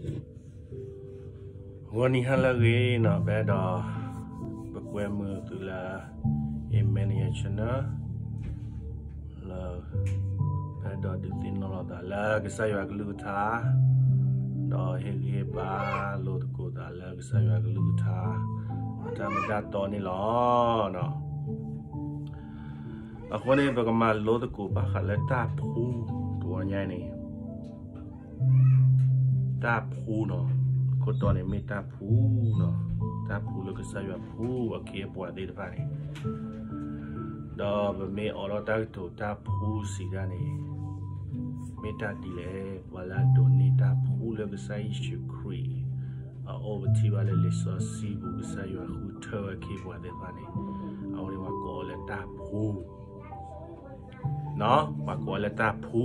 ဂီၤနံၤဟါလၢအဂ့ၤနီၤ, ပအဲၣ်ဒိး ပကွဲမုာ်သုလၢ Emmanuel Channel လၢ ပအဲၣ်ဒိးဒုးသ့ၣ်နီၣ်လိာ်သးလၢကစၢ်ယွၤကလုၢ်ကထါ, ဒီးဟ့ၣ်ဂံၢ်ဟ့ၣ်ဘါလိာ်သကိးသးလၢကစၢ်ယွၤကလုၢ်ကထါ အတၢ်မ့ၢ်တၢ်တီန့ၣ်လီၤ. အဃိန့ၣ် ပကမၤလိသကိးဘၣ်ဃးလၢတၢ်ဖှူတဝီညါန့ၣ် တၢ်ဖှူနီၤ, ခိၣ်တီန့ၣ်မ့ၢ်တၢ်ဖှူနီၤ, တၢ်ဖှူလၢကစၢ်ယွၤဖှူအခ့အပှၤသ့ၣ်တဖၣ်န့ၣ်, ဒီးပမ့ၢ်အိးထီၣ်တၢ်ကတိၤတၢ်ဖှူစံးတၢ်န့ၣ် မ့ၢ်တၢ်ဒ်လဲၣ်, ပှၤလၢအဒိးန့ၢ်တၢ်ဖှူလၢကစၢ်ယ့ၣ်ၡူးခရံာ်အအိၣ် ပထံၣ်ဘၣ်လၢလံာ်စီဆှံပူၤ ကစၢ်ယွၤဃုထၢဝဲအခ့အပှၤသ့ၣ်တဖၣ်န့ၣ်, အဝဲန့ၣ်ပှၤကိးအီၤလၢတၢ်ဖှူ ပှၤကိးအီၤလၢတၢ်ဖှူ,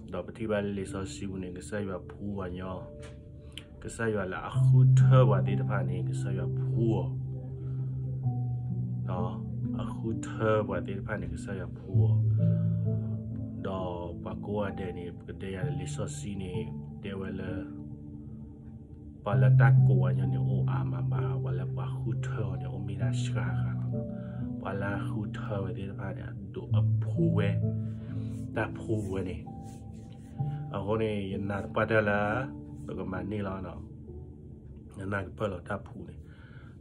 ဒီးပထံၣ်ဘၣ်လၢလံာ်စီဆှံပူၤန့ၣ် ကစၢ်ယွၤဖှူပှၤညီ, ကစၢ်ယွၤလၢအဃုထၢပှၤသ့ၣ်တဖၣ်န့ၣ် ကစၢ်ယွၤဖှူအီၤ, အဃုထၢပှၤသ့ၣ်တဖၣ်န့ၣ် ကစၢ်ယွၤဖှူအီၤ, ဒီးပှၤကိးဂၤဒဲးန့ၣ် ပကတဲယၤလၢလံာ်စီဆှံန့ၣ် တဲဝဲလၢ ပှၤလၢတၢ်ကိးပှၤညီန့ၣ်အိၣ်အါမးဘၣ်, ပှၤလၢပှၤဃုထၢအီၤန့ၣ် အိၣ်မ့ၢ်ဒၣ်စှၤဂၤလီၤ. ပှၤလၢအဃုထၢဝဲသ့ၣ်တဖၣ်န့ၣ် အဒိးအဖှူဝဲ, တၢ်ဖှူဝဲန့ၣ်, အဃိန့ၣ် ယနာ်သပှၢ်တၢၢ်လၢ ပကမၤန့ၢ်လီၤ, ယနာ်ကပၢၢ်လီၤတၢ်ဖှူန့ၣ်,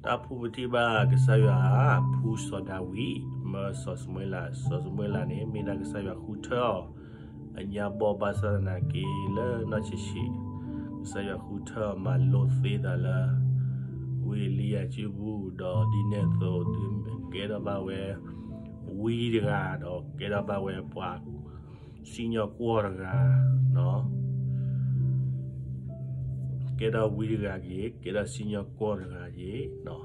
တၢ်ဖှူပထံၣ်ဘၣ်ကစၢ်ယွၤဖှူစီၤဒၤဝံး, မၢစီၤၡမူၤအ့လး, စီၤၡမူၤအ့လးန့ၣ် မ့ၢ်ဒၣ်ကစၢ်ယွၤဃုထၢအီၤ အညါဘီၣ်ဘၣ်ဆၣ်သနာ်က့လၢနီၢ်ဆံးဆံး, ကစၢ်ယွၤဃုထၢအီၤမၤလိသ့သးလၢ ဝံအ့လံယၤစုပူၤ ဒီးဒ်န့ၣ်အသိး တုၤကဲထီၣ်ဘၣ်ဝဲ ဝံတဂၤ ဒီးကဲထီၣ်ဘၣ်ဝဲပှၤစံၣ်ညီၣ်ကွီၢ်တဂၤ, ကဲထီၣ်ဝံတဂၤက့ၤ, ကဲထီၣ်စံၣ်ညီၣ်ကွီၢ်တဂၤက့ၤ,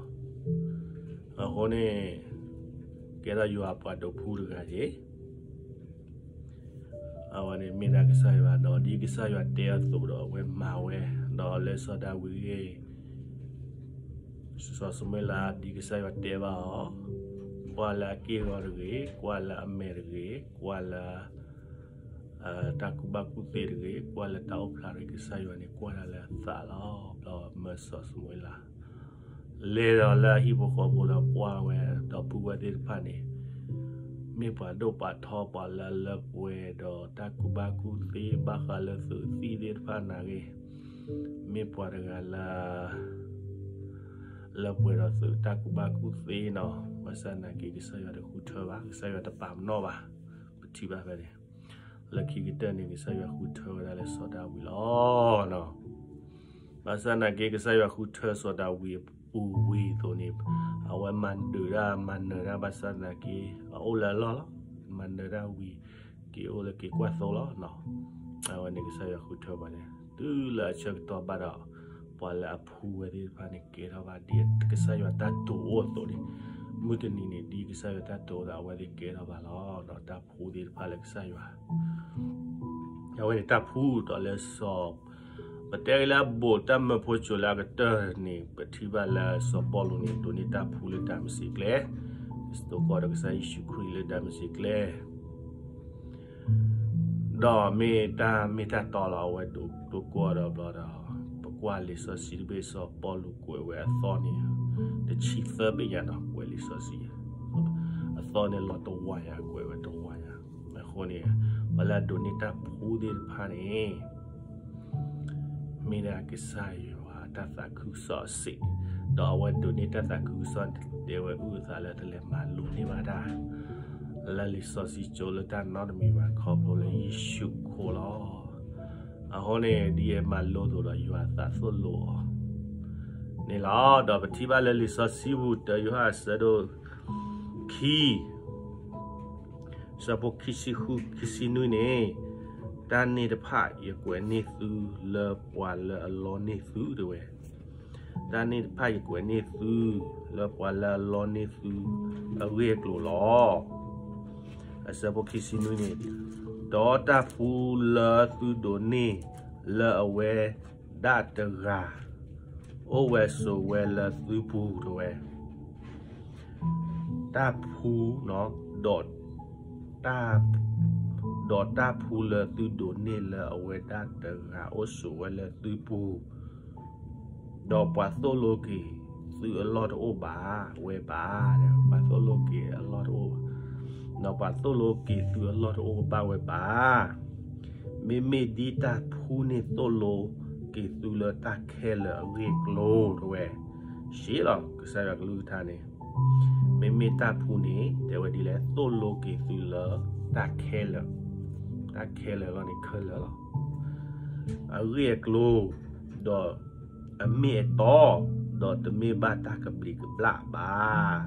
အဃိန့ၣ် ကဲထီၣ်ယွၤပှၤဒိးဖှူတဂၤက့ၤ အဝဲန့ၣ်မ့ၢ်ဒၣ်ကစၢ်ယွၤဒီး ဒ်ကစၢ်ယွၤတဲအသိးဒီးအဝဲမၤဝဲ, ဒီးလၢစီၤဒၤဝံးဂ့ၢ် စီၤၡမူၤအ့လး ဒ်ကစၢ်ယွၤတဲဘၣ်အီၤ, ကွၢ်လၢအက့ၢ်အဂီၤတဂ့ၤ, ကွၢ်လၢအမဲာ်တဂ့ၤ, ကွၢ်လၢ တၢ်ကူၣ်ဘၣ်ကူၣ်သ့တဂ့ၤ, ကွၢ်လၢတၢ်အိၣ်ဖျါတဂ့ၤ, ကစၢ်ယွၤန့ၣ်ကွၢ်တၢ်လၢအသးလီၤ. ဘျီမၢစီၤၡမူၤအ့လး လဲၤဒီးလၢအဟံၣ်ဖိဃီဖိဒီးကွၢ်ဝဲ, ဒီပုၢ်ဝဲၢ်သ့ၣ်တဖၣ်န့ၣ် မ့ၢ်ပှၤဒိၣ်ပှၤထီ ပှၤလၢလၢပှဲၤဒီးတၢ်ကူၣ်ဘၣ်ကူၣ်သ့ဘၣ်ဃးလၢသုးသံၣ်သ့ၣ်တဖၣ်န့ၣ်ဂ့ၤ, မ့ၢ်ပှၤတဂၤလၢ လၢပှဲၤဒီးသုးတၢ်ကူၣ်ဘၣ်ကူၣ်သ့နီၤ, ဘၣ်ဆၣ်သနာ်က့ ကစၢ်ယွၤတဃုထၢဘၣ်, ကစၢ်ယွၤတပာ်ပနီၣ်ဘၣ်, ပထံၣ်ဘၣ်ဖဲန့ၣ်, လၢခံကတၢၢ်န့ၣ် ကစၢ်ယွၤဃုထၢဝဲဒၣ်လၢစီၤဒၤဝံးလီၤ. ဘၣ်ဆၣ်သနာ်က့ ကစၢ်ယွၤဃုထၢစီၤဒၤဝံးအပူၤဝံၤအသိးန့ၣ်, အဝဲမၤဒုးတၢ်မၤနၢၤတၢ်ဘၣ်ဆၣ်သနာ်က့ အအိၣ်လၢအလီၢ်လီၤ, မၤနၢၤတၢ်ဝံၤ က့ၤအိၣ်လၢက့ၤကွၢ်သိလီၤ. အဝဲန့ၣ်ကစၢ်ယွၤဃုထၢပှၤန့ၣ် တုၤလၢအဆၢကတီၢ်ဘၣ်ဒီး ပှၤလၢအဖှူဝဲသ့ၣ်တဖၣ်န့ၣ် ကဲထီၣ်ဘၣ်ဒ် ကစၢ်ယွၤတၢ်တိာ်အိၣ်အသိးန့ၣ်, မုၢ်တနံၤန့ၣ် ဒ်ကစၢ်ယွၤတၢ်တိာ်အိၣ်ဒီး အဝဲသ့ၣ်ကဲထီၣ်ဘၣ်လီၤ. ဒီးတၢ်ဖှူသ့ၣ်တဖၣ်လၢကစၢ်ယွၤ အဝဲန့ၣ်တၢ်ဖှူဒီးလၢစီၤ, ပတဲက့ၤလၢအဘူးတၢ်မၢဖိကၠိၤလၢအကတၢၢ်န့ၣ် ပထံၣ်ဘၣ်လၢစီၤပီလူးန့ၣ် ဒိးန့ၢ်တၢ်ဖှူလၢဒၤမစ့းကျဲ, စတိၤကီးဒီးကစၢ်ယ့ၣ်ၡူးခရံာ်လၢဒၤမစ့းကျဲ ဒီးမ့ၢ်တၢ်မ့ၢ်တၢ်တီလီၤ အဝဲဒိးကွၢ်ဒီးဘျီဒီး, ပကွၢ်လံာ်စီဆှံတဘ့ၣ် စီၤပီလူးကွဲးဝဲအသီန့ၣ် တဆံသၢဘ့ၣ်ညါနီၤ, ကွဲးလံာ်စီဆှံ အသီန့ၣ်လီၤတဝာ်ညါ, ကွဲးဝဲတဝာ်ညါ, အဃိန့ၣ် ပှၤလၢအဒိးန့ၢ်တၢ်ဖှူသ့ၣ်တဖၣ်န့ၣ် မ့ၢ်ဒၣ်ကစၢ်ယွၤတၢ်သးခုကစီၣ်စ့ၢ်, ဒီးအဝဲဒိးန့ၢ်တၢ်သးခုကစီၣ် တဲဝဲအုၣ်အသးလၢတလဲၤမၤလိန့ၢ်ဘၣ်တၢ် လၢလံာ်စီဆှံကၠိလၢတၢ်နီတမံၤဘၣ် ခီဖျိလၢယ့ၣ်ၡူးအဃိလီၤ. အဃိန့ၣ် ဒ်အမၤလိအသိးဒီးယွၤအသးသိၣ်လိအီၤန့ၣ်လီၤ. ဒီးပထံၣ်ဘၣ်လၢလံာ်စီဆှံပူၤ တၢယိၤဟၣ်အဆၢဒိၣ်ခံ ဆၢဖိခံဆံဃု ခံဆံနွံန့ၣ်, တၢ်န့ၣ်တဖၣ်ယကွဲးန့ၢ်သုလၢပှၤလၢအလီန့ၢ်သုတဲဝဲ, တၢ်န့ၣ်တဖၣ်ယကွဲးန့ၢ်သုလၢပှၤလၢအလီန့ၢ်သုအဂ့ၢ်အကျိၤလီၤ. အဆၢဖိခံဆံနွံန့ၣ်, ဒီးတၢ်ဖှူလၢသုဒိးန့ၢ်လၢအဝဲဒၣ်တဂၤ အိၣ်ဝဲဆိးဝဲလၢသုပူၤတဲဝဲ တၢ်ဖှူ, ဒီးတၢ်, ဒီးတၢ်ဖှူလၢသုဒိးန့ၢ်လၢအဝဲဒၣ်တဂၤအိၣ်ဆိးဝဲလၢသုပူၤ, ဒီးပှၤသိၣ်လိက့ၤသုအလီၢ်တအိၣ်ဘၣ်ဝဲဘၣ်, ပှၤသိၣ်လိက့ၤအလီၢ်တအိၣ်ဘၣ်, ဒီးပှၤသိၣ်လိက့ၤသုအလီၢ်တအိၣ်ဘၣ်ဝဲဘၣ်. မ့မ့ၢ်ဒ်တၢ်ဖှူန့ၢ်သိၣ်လိက့ၤသုလၢတၢ်ခဲလၢာ်အဂ့ၢ်အကျိၤ တဲဝဲ, ရှဲလီၤ ကစၢ်ယွၤကလုၢ်ကထါန့ၣ်, မ့မ့ၢ်တၢ်ဖှူန့ၣ် တဲဝဲဒ်လဲၣ်, သိၣ်လိက့ၤသုလၢတၢ်ခဲလၢာ်, တၢ်ခဲလၢာ်လီၤန့ၣ် ခဲလၢာ်လီၤ, အဂ့ၢ်အကျိၤ, ဒီးအမ့ၢ်အတီ, ဒီးတမ့ၢ်ဘၣ်တၢ်ကဘျံးကဘျၣ်ဘၣ်.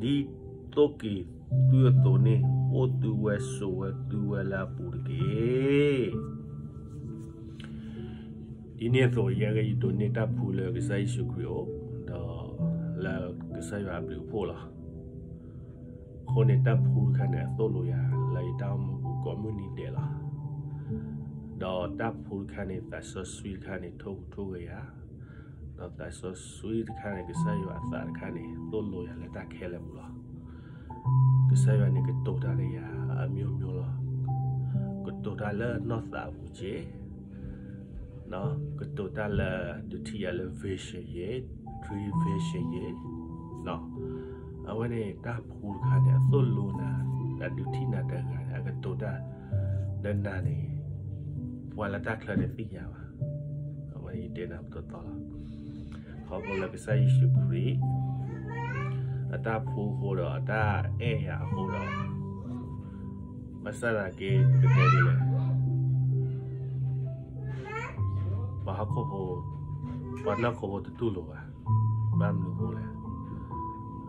ဒီးဒ်သိၣ်က့ၤသုအသိးန့ၣ် အိၣ်သုဝဲဆိးဝဲသုဝဲလၢအပူၤတက့ၢ်. ဒ်န့ၣ်အသိး ယဲဂ့ၤ ယဒိးန့ၢ်တၢ်ဖှူလၢကစၢ်ယ့ၣ်ၡူးခရံာ်အအိၣ်, ဒီးလၢကစၢ်ယွၤအဘျုးအဖှိၣ်လီၤ. အဃိန့ၣ် တၢ်ဖှူတခါန့ၣ် အသိၣ်လိယၤလၢယတၢ်အိၣ်မူပူၤကိးမုၢ်နံၤဒဲးလီၤ. ဒီးတၢ်ဖှူတခါန့ၣ် သးစီဆှံတခါန့ၣ် ထိၣ်ဟူးထိၣ်ဂဲၤယၤ, ဒီးသးစီဆှံတခါန့ၣ် ကစၢ်ယွၤအသးတခါန့ၣ် သိၣ်လိယၤလၢတၢ်ခဲလၢာ်ပူၤလီၤ. ကစၢ်ယွၤန့ၣ် ကတိၤတၢ်ဒီးယၤအမျိုးမျိုးလီၤ. ကတိၤတၢ်လၢနီၢ်သးအပူၤက့ၢ်, ကတိၤတၢ်လၢ ဒုးထံၣ်ယၤလၢ vision ယ့ၣ်, dream vision ယ့ၣ်, အဝဲန့ၣ်တၢ်ဖှူတခါန့ၣ် အသိၣ်လိနၤ, တၢ်ဒုးထံၣ်နၤတဂၤန့ၣ် အကတိၤတၢ်ဒီးနၤန့ၣ် ပှၤလၢတၢ်ချၢတသ့ၣ်ညါဘၣ်. အဝဲယတဲနၤပတီၢ်တီၢ်လီၤ. ခီဖျိလၢကစၢ်ယ့ၣ်ၡူးခရံာ် အတၢ်ဖှူအဃိဒီး အတၢ်အဲၣ်ယၤအဃိဒီး ဘၣ်ဆၣ်သနာ်က့ ပကတဲဒ်လဲၣ်, ပှၤဟီၣ်ခိၣ်ဖိ, ပှၤနီၢ်ခိဖိတတူၢ်လိာ်ဘၣ်. ဘၣ်မနုၤအဃိလဲၣ်,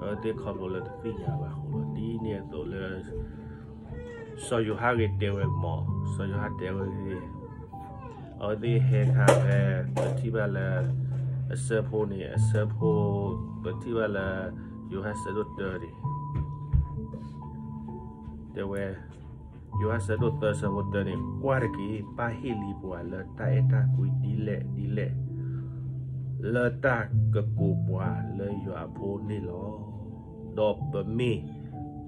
အဝဲသ့ၣ်ခီဖျိလၢတသ့ၣ်ညါဘၣ်အဃိလီၤ. ဒ်န့ၣ်အသိးလၢ စီၤယိၤဟၣ်ဂ့ၤတဲဝဲမး, စီၤယိၤဟၣ်တဲဝဲဂ့ၤ, အဝဲသ့ၣ်ဟဲခါဖဲ ပထံၣ်ဘၣ်လၢ အဆၢဖိန့ၣ် အဆၢဖိ ပထံၣ်ဘၣ်လၢ ယိၤဟၣ်ဆၢဒိၣ်တၢန့ၣ် တဲဝဲ, ယိၤဟၣ်ဆၢဒိၣ်သၢဆၢဖိတၢန့ၣ်, ကွၢ်တက့ၢ်, ပၢ်ဟ့ၣ်လံပှၤလၢတၢ်အဲၣ်တၢ်ကွံဒ်လဲၣ်ဒ်လဲၣ်, လၢတၢ်ကကိးပှၤလၢယွၤအဖိန့ၣ်လီၤ. ဒီးပမ့ၢ်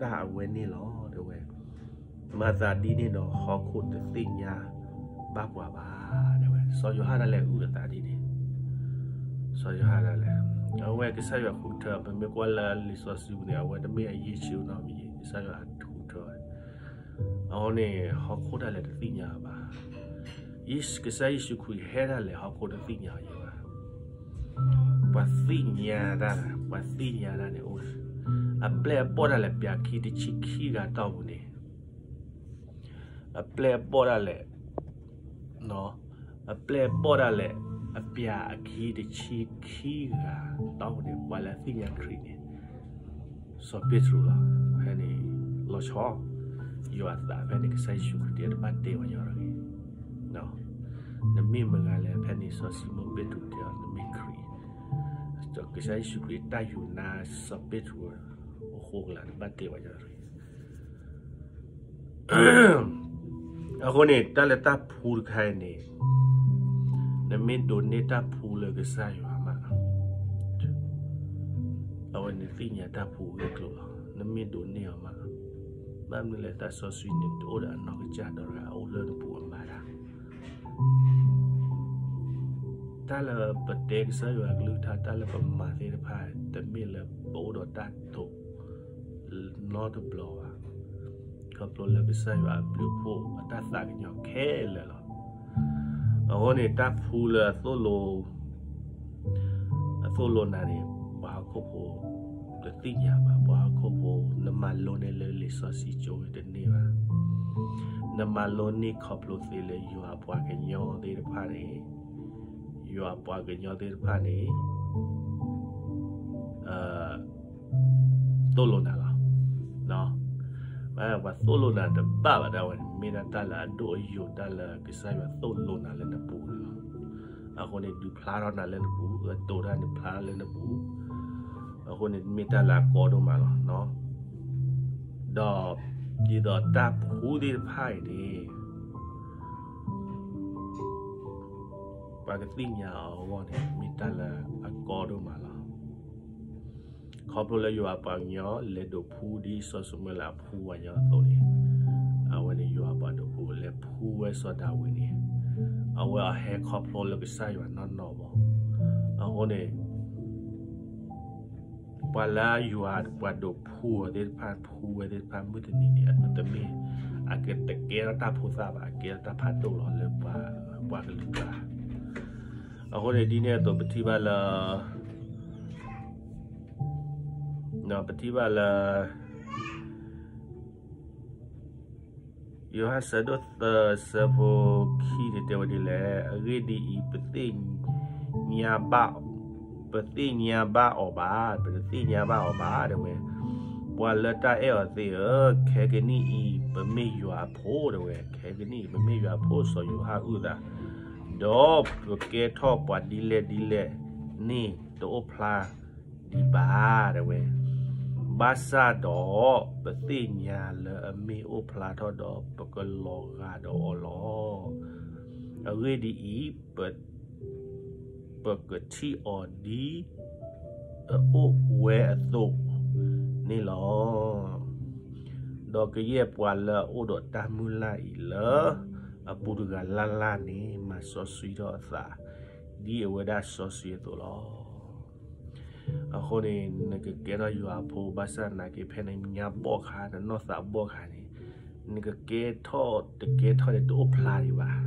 တၢ်အဝဲန့ၣ်လီၤ တဲဝဲ. မၤသးဒ်န့ၣ်ဒီး ဟီၣ်ခိၣ်တသ့ၣ်ညါဘၣ်ပှၤဘၣ် တဲဝဲ. စီၤယိၤဟၣ်ဒၣ်လဲာ်အုၣ်အသးဒ်န့ၣ်, စီၤယိၤဟၣ်ဒၣ်လဲာ်, အဝဲကစၢ်ယွၤဃုထၢ, ပမ့ၢ်ကွၢ်လၢလံာ်စီဆှံပူၤန့ၣ် အဝဲတမ့ၢ်အယ့ၣ်ဆၢနီတမံၤ, ကစၢ်ယွၤဃုထၢဝဲ. အဃိန့ၣ် ဟီၣ်ခိၣ်ဒၣ်လဲာ်တသ့ၣ်ညါဘၣ်. ကစၢ်ယ့ၣ်ၡူးခရံာ်ဟဲဒၣ်လဲာ် ဟီၣ်ခိၣ်တသ့ၣ်ညါအီၤဘၣ်. ပှၤသ့ၣ်ညါတၢ်, ပှၤသ့ၣ်ညါတၢ်န့ၣ်အိၣ်, အပျဲၢ်အဘီၣ်ဒၣ်လဲာ် ပျၤခံတဆံခံဂၤတီၢ်ပူၤန့ၣ်, အပျဲၢ်အဘီၣ်ဒၣ်လဲာ်, အပျဲၢ်အဘီၣ်ဒၣ်လဲာ် အပျၤအခံတဆံခံဂၤတီၢ်ပူၤန့ၣ် ပှၤလၢအသ့ၣ်ညါခရံာ်န့ၣ် စီၤပ့းတရူးလီၤ. ဖဲန့ၣ် လီၤဆီ ယွၤအသးဖဲန့ၣ် ကစၢ်ယ့ၣ်ၡူးခရံာ်တဲတဘၣ်တဲပှၤညီတဂ့ၤ, နမ့ၢ်မတၤလဲၣ်. ဖဲန့ၣ်စီၤၡံမိၣ်ပ့းတရူးတဲအီၤ နမ့ၢ်ခရံာ်. ကစၢ်ယ့ၣ်ၡူးခရံာ်တၢ်ယူၤနါစီၤပ့းတရူးအဃိကလာ် တဘၣ်တဲပှၤညီတဂ့ၤ. အဃိန့ၣ် တၢ်လၢတၢ်ဖှူတခါအံၤန့ၣ် နမ့ၢ်ဒိးန့ၢ်တၢ်ဖှူလၢကစၢ်ယွၤမး အဝဲန့ၣ်သ့ၣ်ညါတၢ်ဖှူအဂ့ၢ်အကျိၤလီၤ. နမ့ၢ်ဒိးန့ၢ်အီၤမး, ဘၣ်မနုၤလဲၣ် သးစီဆှံန့ၣ်တအိၣ်ဒီးအနီၢ်ကစၢ်ဒီးတဂၤ အအိၣ်လၢနပူၤအမၤတၢ်. တၢ်လၢပတဲကစၢ်ယွၤအကလုၢ်ကထါ တၢ်လၢပမၤသ့ၣ်တဖၣ် တမ့ၢ်လၢပအိၣ်ဒီးတၢ်တိာ်နီတဘျီဘၣ်. ခီဖျိလၢကစၢ်ယွၤအဘျုးအဖှိၣ်အတၢ်သးကညီၤခဲလၢာ်လီၤ. အဃိန့ၣ် တၢ်ဖှူလၢအသိၣ်လိ အသိၣ်လိနၤန့ၣ် ပှၤဟီၣ်ခိၣ်ဖိတသ့ၣ်ညါဘၣ်. ပှၤဟီၣ်ခိၣ်ဖိ နမၤလိန့ၢ်လၢလံာ်စီဆှံကၠိဝဲတန့ၢ်ဘၣ်. နမၤလိန့ၢ်ခီဖျိသ့လၢယွၤအပှၤကညီသ့ၣ်တဖၣ်န့ၣ်, ယွၤအပှၤကညီသ့ၣ်တဖၣ်န့ၣ် သိၣ်လိနၤလီၤ. ပှၤသိၣ်လိနၤတဘၣ်ဘၣ် တၢ်ဝဲန့ၣ် မ့ၢ်ဒၣ်တၢ်လၢအဒိၣ်အယိာ် တၢ်လၢကစၢ်ယွၤသိၣ်လိနၤလၢနပူၤန့ၣ်လီၤ. အဃိန့ၣ် ဒုးဖျါထီၣ်နၤလၢနပူၤ, အတိာ်တၢ်န့ၣ်ဖျါလၢနပူၤ, အဃိန့ၣ် မ့ၢ်တၢ်လၢအကီဒိၣ်မးလီၤ. ဒီး ဒ်သိးတၢ်ဖှူသ့ၣ်တဖၣ်အံၤန့ၣ် ပှၤကသ့ၣ်ညါအီၤအဂီၢ်န့ၣ် မ့ၢ်တၢ်လၢအကီဒိၣ်မးလီၤ. ခီဖျိလၢယွၤအပှၤကညီ လဲၤဒိးဖှူဒ်စီၤၡမူၤအ့လးအဖှူဝဲညီအသိးန့ၣ်, အဝဲန့ၣ်ယွၤပှၤဒိးဖှူလဲၤဖှူဝဲစီၤဒၤဝံးန့ၣ်, အဝဲအဟဲခီဖျိလၢကစၢ်ယွၤနီၢ်နီၢ်မး. အဃိန့ၣ် ပှၤလၢယွၤပှၤဒိးဖှူအီၤသ့ၣ်တဖၣ် ဖှူဝဲသ့ၣ်တဖၣ်မုၢ်တနံၤန့ၣ် အတမ့ၢ် အကတကဲထီၣ်တၢ်ဖိသၣ်ဘၣ်, အကဲထီၣ်တၢ်ဖးဒိၣ်လီၤလၢပှၤကလုာ်ကျါ. အဃိန့ၣ်ဒ်န့ၣ်အသိး ပထံၣ်ဘၣ်လၢ ပထံၣ်ဘၣ်လၢ ယိၤဟၣ်ဆၢဒိၣ်သၢဆၢဖိခံန့ၣ်တဲဝဲဒ်လဲၣ်, အဂ့ၢ်ဒ်အံၤ, ပသ့ၣ်ညါဘၣ်, ပသ့ၣ်ညါဘၣ်အီၤဘၣ်, ပတသ့ၣ်ညါဘၣ်အီၤဘၣ် တဲဝဲ. ပှၤလၢတၢ်အဲၣ်အီၤသ့ၣ်ဧၢ, ခဲကနံၣ်အံၤ ပမ့ၢ်ယွၤအဖိ တဲဝဲ, ခဲကနံၣ်အံၤ ပမ့ၢ်ယွၤအဖိ စီၤယိၤဟၣ်အုၣ်သး, ဒီးပကဲထီၣ်ပှၤဒ်လဲၣ်ဒ်လဲၣ်န့ၣ် တအိၣ်ဖျါ ဒံးဘၣ် တဲဝဲ. ဘၣ်ဆၣ်ဒီး ပသ့ၣ်ညါလၢအမ့ၢ်အိၣ်ဖျါထီၣ်ဒီး ပကလီၤဂာ်ဒီးအီၤလီၤ. အဂ့ၢ်ဒ်အံၤ, ပ, ပကထံၣ်အီၤဒ်အအိၣ်ဝဲအသိးန့ၣ်လီၤ. ဒီးကယဲၢ်ပှၤလၢအအိၣ်ဒီးတၢ်မုၢ်လၢ်အံၤလၢအပူၤတဂၤလၢ်လၢ်န့ၣ် မၤစီဆှံထီၣ်အသး ဒ်အဝဲဒၣ်စီဆှံအသိးလီၤ. အဃိန့ၣ် နကကဲထီၣ်ယွၤအဖိ ဘၣ်ဆၣ်သနာ်က့ ဖဲနညါဘီၣ်ခါ နနီၢ်သးဘီၣ်ခါန့ၣ် နကကဲထီၣ်တကဲထီၣ်န့ၣ် တအိၣ်ဖျါဒံးဘၣ်.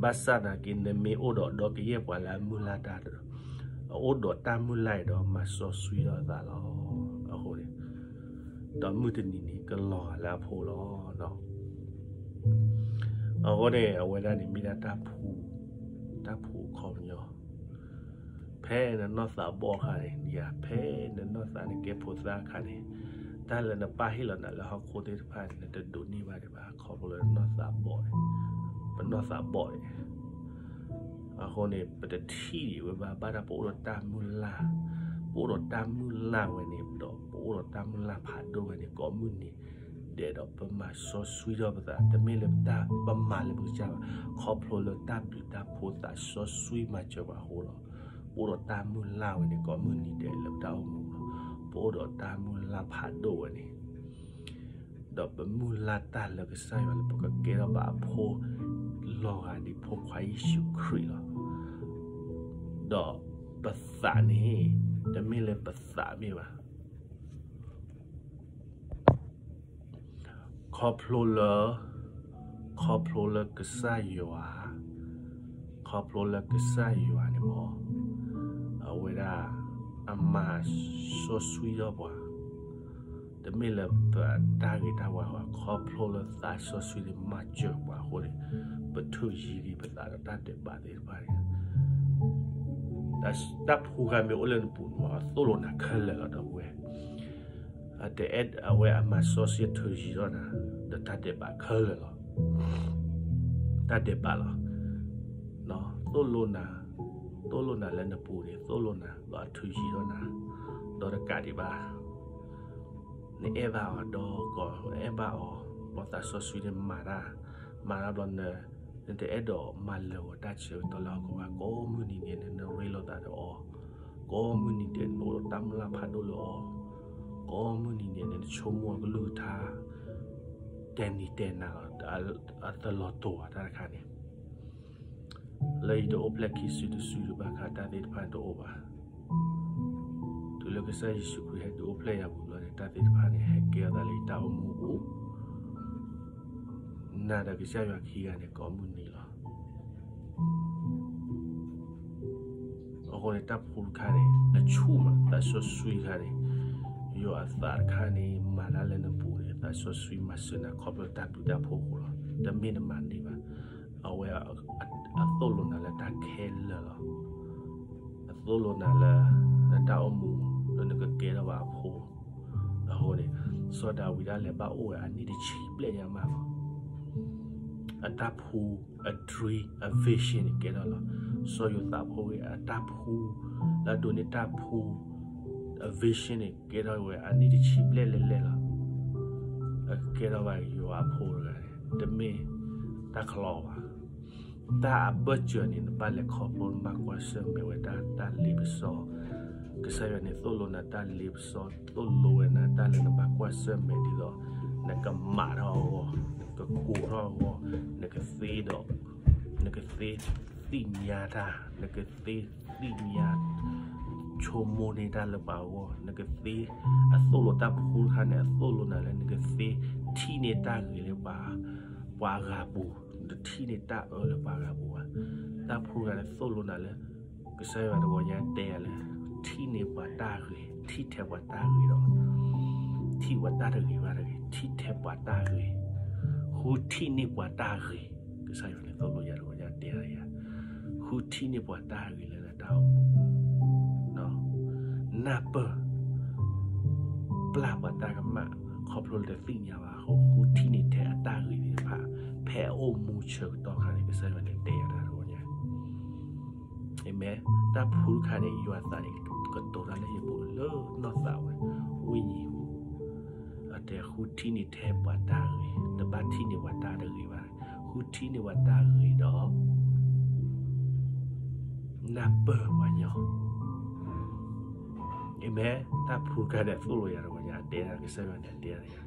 ဘၣ်ဆၣ်သနာ်က့ နမ့ၢ်အိၣ်ဒီး ဒီးကယဲၢ်ပှၤလၢအမုၢ်လၢ်တၢ် အအိၣ်ဒီးတၢ်မုၢ်လၢ်အံၤဒီး မၤစီဆှံထီၣ်အသးလီၤ. အဃိန့ၣ် ဒီးမုၢ်တနံၤန့ၣ် ကလီၤဂာ်လၢအဖိလီၤ. အဃိန့ၣ် အဝဲဒၣ်န့ၣ်မ့ၢ်ဒၣ်တၢ်ဖှူ, တၢ်ဖှူအခီပညီ. ဖဲနနီၢ်သးဘီၣ်အခါန့ၣ် နယၤ ဖဲနနီၢ်သးနကဲဖိသၣ်အခါန့ၣ် တၢ်လၢနပၢ်ဟ့ၣ်လီၤနၤလၢဟီၣ်ခိၣ်သ့ၣ်တဖၣ်န့ၣ် နတဒိးန့ၢ်ဘၣ်ဒံးဘၣ် ခီဖျိလၢနနီၢ်သးဘီၣ်န့ၣ်, ပနီၢ်သးဘီၣ်န့ၣ် အဃိန့ၣ် ပတထံၣ်ဒံးဝဲဘၣ် ဘၣ်တၢ်ပအိၣ်ဒီးတၢ်မုၢ်လၢ်, ပအိၣ်ဒီးတၢ်မုၢ်လၢ်ဝဲန့ၣ် ဒီးပအိၣ်ဒီးတၢ်မုၢ်လၢ်ဖးဒိၣ်ဝဲန့ၣ် ကိးမုၢ်နံၤဒဲးဒီး ပမၤစီဆှံထီၣ်ပသး တမ့ၢ်လၢပတၢ်ပမၤလၢပကစၢ်ဘၣ်, ခီဖျိလၢတၢ်ဘျုးတၢ်ဖှိၣ်သးစီဆှံမၤစၢၤပှၤအဃိလီၤ. ပအိၣ်ဒီးတၢ်မုၢ်လၢ်ဝဲန့ၣ် ကိးမုၢ်နံၤဒဲးလၢပတၢ်အိၣ်မူလီၤ. ပအိၣ်ဒီးတၢ်မုၢ်လၢ်ဖးဒိၣ်ဝဲန့ၣ် ဒီးပမုၢ်လၢ်တၢ်လၢကစၢ်ယွၤလၢပကကဲထီၣ်ဘၣ်အဖိ လီၤဂာ်ဒ်ဖိခွါယ့ၣ်ၡူးခရံာ်လီၤ. ဒီးပသးန့ၣ် တမ့ၢ်လၢပသးမ့ၢ်ဘၣ်. ခီဖျိလၢ, ခီဖျိလၢကစၢ်ယွၤ, ခီဖျိလၢကစၢ်ယွၤန့ၣ်မ့ၢ် အဝဲဒၣ်အမၤစီဆှံထီၣ်ပှၤ တမ့ၢ်လၢပတၢ်ဂ့ၤတၢ်ဝါဘၣ်, ခီဖျိလၢသးစီဆှံန့ၣ်မၤစၢၤပှၤအဃိန့ၣ် ပထုးယံၤဒံးပသးဒီးတၢ်ဒဲးဘးသ့ၣ်တဖၣ်န့ၣ် တၢ်ဖှူခါမ့ၢ်အိၣ်လၢနပူၤန့ၣ် သိၣ်လိနၤခဲလၢာ်လီၤ ဒီပုၢ်ဝဲၢ်. တအဲၣ်အဝဲအမၤစီဆှံထုးယံၤထီၣ်နၤ ဒီးတၢ်ဒဲးဘးခဲလၢာ်လီၤ. တၢ်ဒဲးဘးလီၤ. သိၣ်လိနၤ, သိၣ်လိနၤလၢနပူၤန့ၣ် သိၣ်လိနၤ ဒီးအထုးယံၤထီၣ်နၤ ဒီးတကးဒံးဘၣ် နအဲၣ်ဘၣ်အီၤဒီးကီး နအဲၣ်ဘၣ်အီၤ ဒီးသးစီဆှံန့ၣ်မၤတၢ်, မၤတၢ်ဘျီ နတအဲၣ်ဒိးမၤလၢာ်ဂီၤတၢ်ဆၢကတီၢ်လၢဟီၣ်ခိၣ်ဘၣ်, ကိးမုၢ်နံၤဒဲးန့ၣ် နရ့လိာ်သးဒီးအီၤ, ကိးမုၢ်နံၤဒဲး နအိၣ်ဒီးတၢ်မုၢ်လၢ်ဖးဒိၣ်လၢအီၤ, ကိးမုၢ်နံၤဒဲးန့ၣ် နဆိကမိၣ်အကလုၢ်ကထါ တဲနံၤတဲနၤလီၤ, အတလီၤတူာ်ဘၣ်တၢ်တခါန့ၣ် လၢယတအိၣ်ဖျဲၣ်ခံစုတစုတဘၣ်ခါ တၢ်သ့ၣ်တဖၣ်န့ၣ်တအိၣ်ဘၣ်. တုၤလၢကစၢ်ယ့ၣ်ၡူးခရံာ်ဟဲဒုးအိၣ်ဖျဲၣ်ယၤဝံၤဘျီန့ၣ် တၢ်သ့ၣ်တဖၣ်န့ၣ် ဟဲကဲထီၣ်သးလၢယတၢ်အိၣ်မူအပူၤ, နၤဒီးကစၢ်ယွၤခံဂၤန့ၣ် ကိးမုၢ်နံၤလီၤ. အဃိန့ၣ် တၢ်ဖှူတခါန့ၣ် အဆူၣ်မး သးစီဆှံတခါန့ၣ်, ယွၤအသးတခါန့ၣ် မၤတၢ်လၢနပူၤန့ၣ် သးစီဆှံမၤစၢၤနၤ ခီဖျိတၢ်ဘျုးတၢ်ဖှိၣ်အဃိလီၤ. တမ့ၢ်နမၤန့ၢ်ဘၣ်. အဝဲအသိၣ်လိနၤလၢတၢ်ခဲလၢာ်လီၤ. အသိၣ်လိနၤလၢ နတၢ်အိၣ်မူ လၢနကကဲထီၣ်ဘၣ်အဖိ အဃိန့ၣ် စီၤဒၤဝံးဒၣ်လဲာ်ဘၣ်အိၣ်ဝဲအနံၣ်တဆံဘျဲၣ်ညါမးလီၤ. အတၢ်ဖှူ အ dream အ vision န့ၣ် ကဲထီၣ်လီၤ. စီၤယိၤသးဖိဝဲအတၢ်ဖှူ လၢအဒိးန့ၢ်တၢ်ဖှူ အ vision န့ၣ် ကဲထီၣ်ဝဲအနံၣ်တဆံဘျဲၣ်လဲၣ်လဲၣ်လီၤ. အကကဲထီၣ်ဘၣ်ယွၤအဖိတဂၤန့ၣ် တမ့ၢ်တၢ်ကလီဘၣ်. တၢ်အဘၢၣ်စၢၤန့ၣ် နဘၣ်လဲၤခီဖျိနဘၣ်ကွၢ်ဆၢၣ်မဲာ်ဝဲဒၣ်တၢ်လ့ပစီ ကစၢ်ယွၤန့ၣ်သိၣ်လိနၤတၢ်လ့ပစီ သိၣ်လိဝဲနၤတၢ်လၢနဘၣ်ကွၢ်ဆၢၣ်မဲာ်ဒ်သိး နကမၤထီၣ်အဂီၢ်, နကကိးထီၣ်အဂီၢ်, နကသ့ဒီး, နကသ့သ့ၣ်ညါတၢ်, နကသ့သ့ၣ်ညါ ဆိကမိၣ်န့ၢ်တၢ်လၢပှၤအဂီၢ်, နကသ့အသိၣ်လိတၢ်ဖှူတခါန့ၣ် အသိၣ်လိနၤလၢ နကသ့ထံၣ်န့ၢ်တၢ်ဂ့ၤလၢပှၤ, ပှၤအဂၤပူၤ, နထံၣ်န့ၢ်တၢ်အၢလၢပှၤအဂၤပူၤဘၣ်. တၢ်ဖှူတခါန့ၣ်သိၣ်လိနၤလၢ ကစၢ်ယွၤတဂီၤညါတဲယၤလၢ ထံၣ်န့ၢ်ပှၤတၢ်ဂ့ၤ, ထံၣ်ထဲပှၤတၢ်ဂ့ၤဒီး ထံၣ်ပှၤတၢ်တဂ့ၤဘၣ်တဂ့ၤ, ထံၣ်ထဲပှၤတၢ်ဂ့ၤ, ဃုထံၣ်န့ၢ်ပှၤတၢ်ဂ့ၤ, ကစၢ်ယွၤန့ၣ်သိၣ်လိယၤတဂီၤညါတဲယၤ, ဃုထံၣ်န့ၢ်ပှၤတၢ်ဂ့ၤလၢနတၢ်အိၣ်မူ နၢ်ပၢၢ် ပျၢ်ပှၤတၢ်ကမၣ် ခီဖျိလၢတသ့ၣ်ညါဘၣ်အဃိ ဃုထံၣ်န့ၢ်ထဲအတၢ်ဂ့ၤသ့ၣ်တဖၣ် ဖဲအအိၣ်မူဆၢကတီၢ်ခါန့ၣ် ကစၢ်ယွၤန့ၣ်တဲယၤတၢ်တဂီၤညါ အၤမ့ၣ်, တၢ်ဖှူတခါန့ၣ် ယွၤအသးန့ၣ် ကတိၤတၢ်လၢယပူၤလၢနီၢ်သးဝဲ ဝိညာဉ်ပူၤ, အတဲဃုထံၣ်န့ၢ်ထဲပှၤတၢ်ဂ့ၤ, တဘၣ်ထံၣ်န့ၢ်ပှၤတၢ်တဂ့ၤဘၣ်, ဃုထံၣ်န့ၢ်ပှၤတၢ်ဂ့ၤဒီး နၢ်ပၢၢ်ပှၤညီ, အၤမ့ၣ်, တၢ်ဖှူတခါန့ၣ် သိၣ်လိယၤတဂီၤညါ အတဲဒၣ်ကစၢ်ယွၤန့ၣ် အတဲဒၣ်ယၤ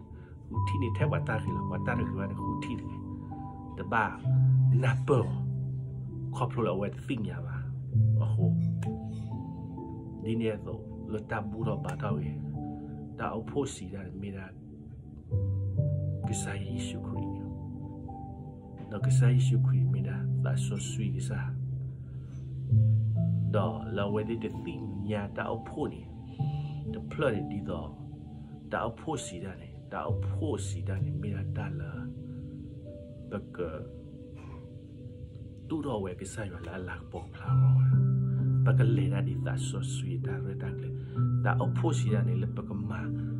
ဃုထံၣ်န့ၢ်ထဲပှၤတၢ်ဂ့ၤလီၤ, ပှၤတၢ်တဂ့ၤဘၣ်န့ၣ် ဃုထံၣ်တဂ့ၤ, တဘၣ်နၢ်ပၢၢ်အီၤ, ခီဖျိလၢအဝဲတသ့ၣ်ညါဘၣ်အဃိ, ဒ်န့ၣ်အသိး လၢတၢ်ဘူၣ်ထီၣ်ဘါထီၣ်ဂ့ၤ, တၢ်အိၣ်ဖှိၣ်စံးတၢ်န့ၣ်မ့ၢ်ဒၣ် ကစၢ်ယ့ၣ်ၡူးခရံာ်, ဒီးကစၢ်ယ့ၣ်ၡူးခရံာ်မ့ၢ်ဒၣ်သးစီဆှံကစၢ်, ဒီးလၢအဝဲသ့ၣ်တသ့ၣ်ညါတၢ်အိၣ်ဖှိၣ်န့ၣ် တဖျၢၣ်န့ၣ်ဒ်သိး တၢ်အိၣ်ဖှိၣ်စံးတၢ်န့ၣ်, တၢ်အိၣ်ဖှိၣ်စံးတၢ်န့ၣ် မ့ၢ်ဒၣ်တၢ်လၢ ပက တူၢ်ထီၣ်ဝဲကစၢ်ယွၤလၢအလၤကပီၤဖျါလီၤ. ပကလဲၤဒၣ်ဒ်သးစီဆှံအတၢ်ရဲၣ်တၢ်ကျဲၤ, တၢ်အိၣ်ဖှိၣ်စံးတၢ်န့ၣ် လၢပကမၤသံ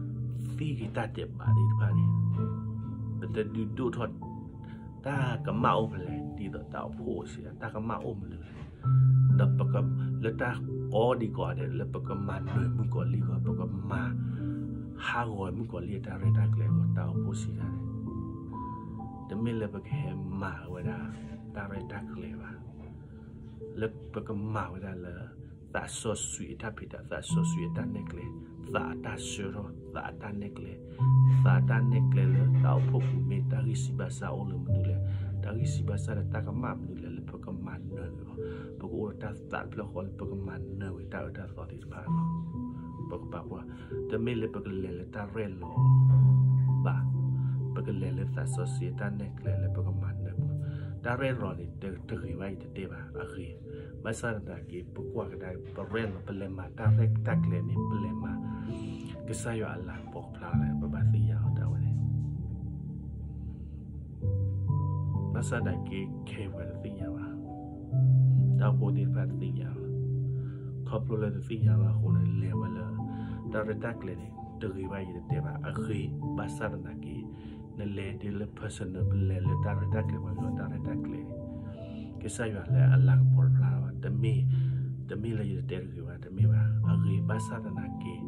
က့ၤတၢ်ဒဲးဘးသ့ၣ်တဖၣ်န့ၣ်, ပတဒုးဒိၣ်ထီၣ် တၢ်ကမၣ်အိၣ်ဖဲလဲၣ် ဒ်သိးတၢ်အိၣ်ဖှိၣ်စံးတၢ်, တၢ်ကမၣ်အိၣ်မနုၤလဲၣ်, ဒီးပက လၢတၢ်ကီဒံးကီးဒဲး လၢပကမၤနၢၤမုၣ်ကီၤလံၢ်အဂီၢ်, ပကမၤဟးဂီၤမုၣ်ကီၤလံၢ်အတၢ်ရဲၣ်တၢ်ကျဲၤအဂီၢ်, တၢ်အိၣ်ဖှိၣ်စံးတၢ်န့ၣ် တမ့ၢ်လၢပကဟဲမၤဝဲဒၣ် တၢ်ရဲၣ်တၢ်ကျဲၤဘၣ်, လၢပကမၤဝဲဒၣ်လၢ သးစီဆှံအတၢ်ဖံးတၢ်, သးစီဆှံအတၢ်နဲၣ်ကျဲ, သးအတၢ်ဆှၢထီၣ်, သးအတၢ်နဲၣ်ကျဲ, သးအတၢ်နဲၣ်ကျဲလၢတၢ်အိၣ်ဖှိၣ်ပူၤမ့ၢ်တၢ်ဂံၢ်စၢ်ဘါစၢ်အိၣ်လၢမနုၤလဲၣ်, တၢ်ဂံၢ်စၢ်ဘါစၢ်လၢတၢ်ကမၣ်မနုၤလဲၣ် လၢပကမၤနၢၤအီၤ, ပကအိၣ်ဒီးတၢ်သးတဖျၢၣ်ဃီလၢပကမၤနၢၤဝဲတၢ်အၢတၢ်သီသ့ၣ်တဖၣ်လီၤ. ပကပာ်ပှၤ, တမ့ၢ်လၢပကလဲၤလၢတၢ်ရဲၣ်လီၤဘၣ်, ပကလဲၤလၢသးစီဆှံအတၢ်နဲၣ်ကျဲလၢပကမၤနၢၤပှၤ, တၢ်ရဲၣ်လီၤန့ၣ် တဂ့ၤဘၣ်အံၤတတဲဘၣ်, အဂ့ၤ, ဘၣ်ဆၣ်သနာ်က့ ပကွၢ်ကဒါ ပရဲၣ်လီၤ ပလဲၤမၤတၢ်ရဲၣ်တၢ်ကျဲၤန့ၣ် ပလဲၤမၤ ကစၢ်ယွၤအလၤကပီၤဖျါလဲၣ် ပဘၣ်သ့ၣ်ညါအီၤတၢ်ဝဲန့ၣ် ဘၣ်ဆၣ်သနာ်က့ ခဲအံၤပှၤတသ့ၣ်ညါဘၣ်, တၢ်အိၣ်ဖှိၣ်သ့ၣ်တဖၣ်တသ့ၣ်ညါဘၣ်, ခီဖျိလၢတသ့ၣ်ညါဘၣ်အဃိန့ၣ် လဲၤဝဲလၢ တၢ်ရဲၣ်တၢ်ကျဲၤန့ၣ် တဂ့ၤဘၣ်အံၤတတဲဘၣ်, အဂ့ၤ, ဘၣ်ဆၣ်သနာ်က့ နလဲၤဒ်လၢ personal ပလဲၤလၢတၢ်ရဲၣ်တၢ်ကျဲၤ ပှၤကညီတၢ်ရဲၣ်တၢ်ကျဲၤန့ၣ် ကစၢ်ယွၤလၢအလၤကပီၤတဖျါဘၣ်, တမ့ၢ်, တမ့ၢ်လၢယတတဲတဂ့ၤဘၣ်, တမ့ၢ်ဘၣ်, အဂ့ၤ, ဘၣ်ဆၣ်သနာ်က့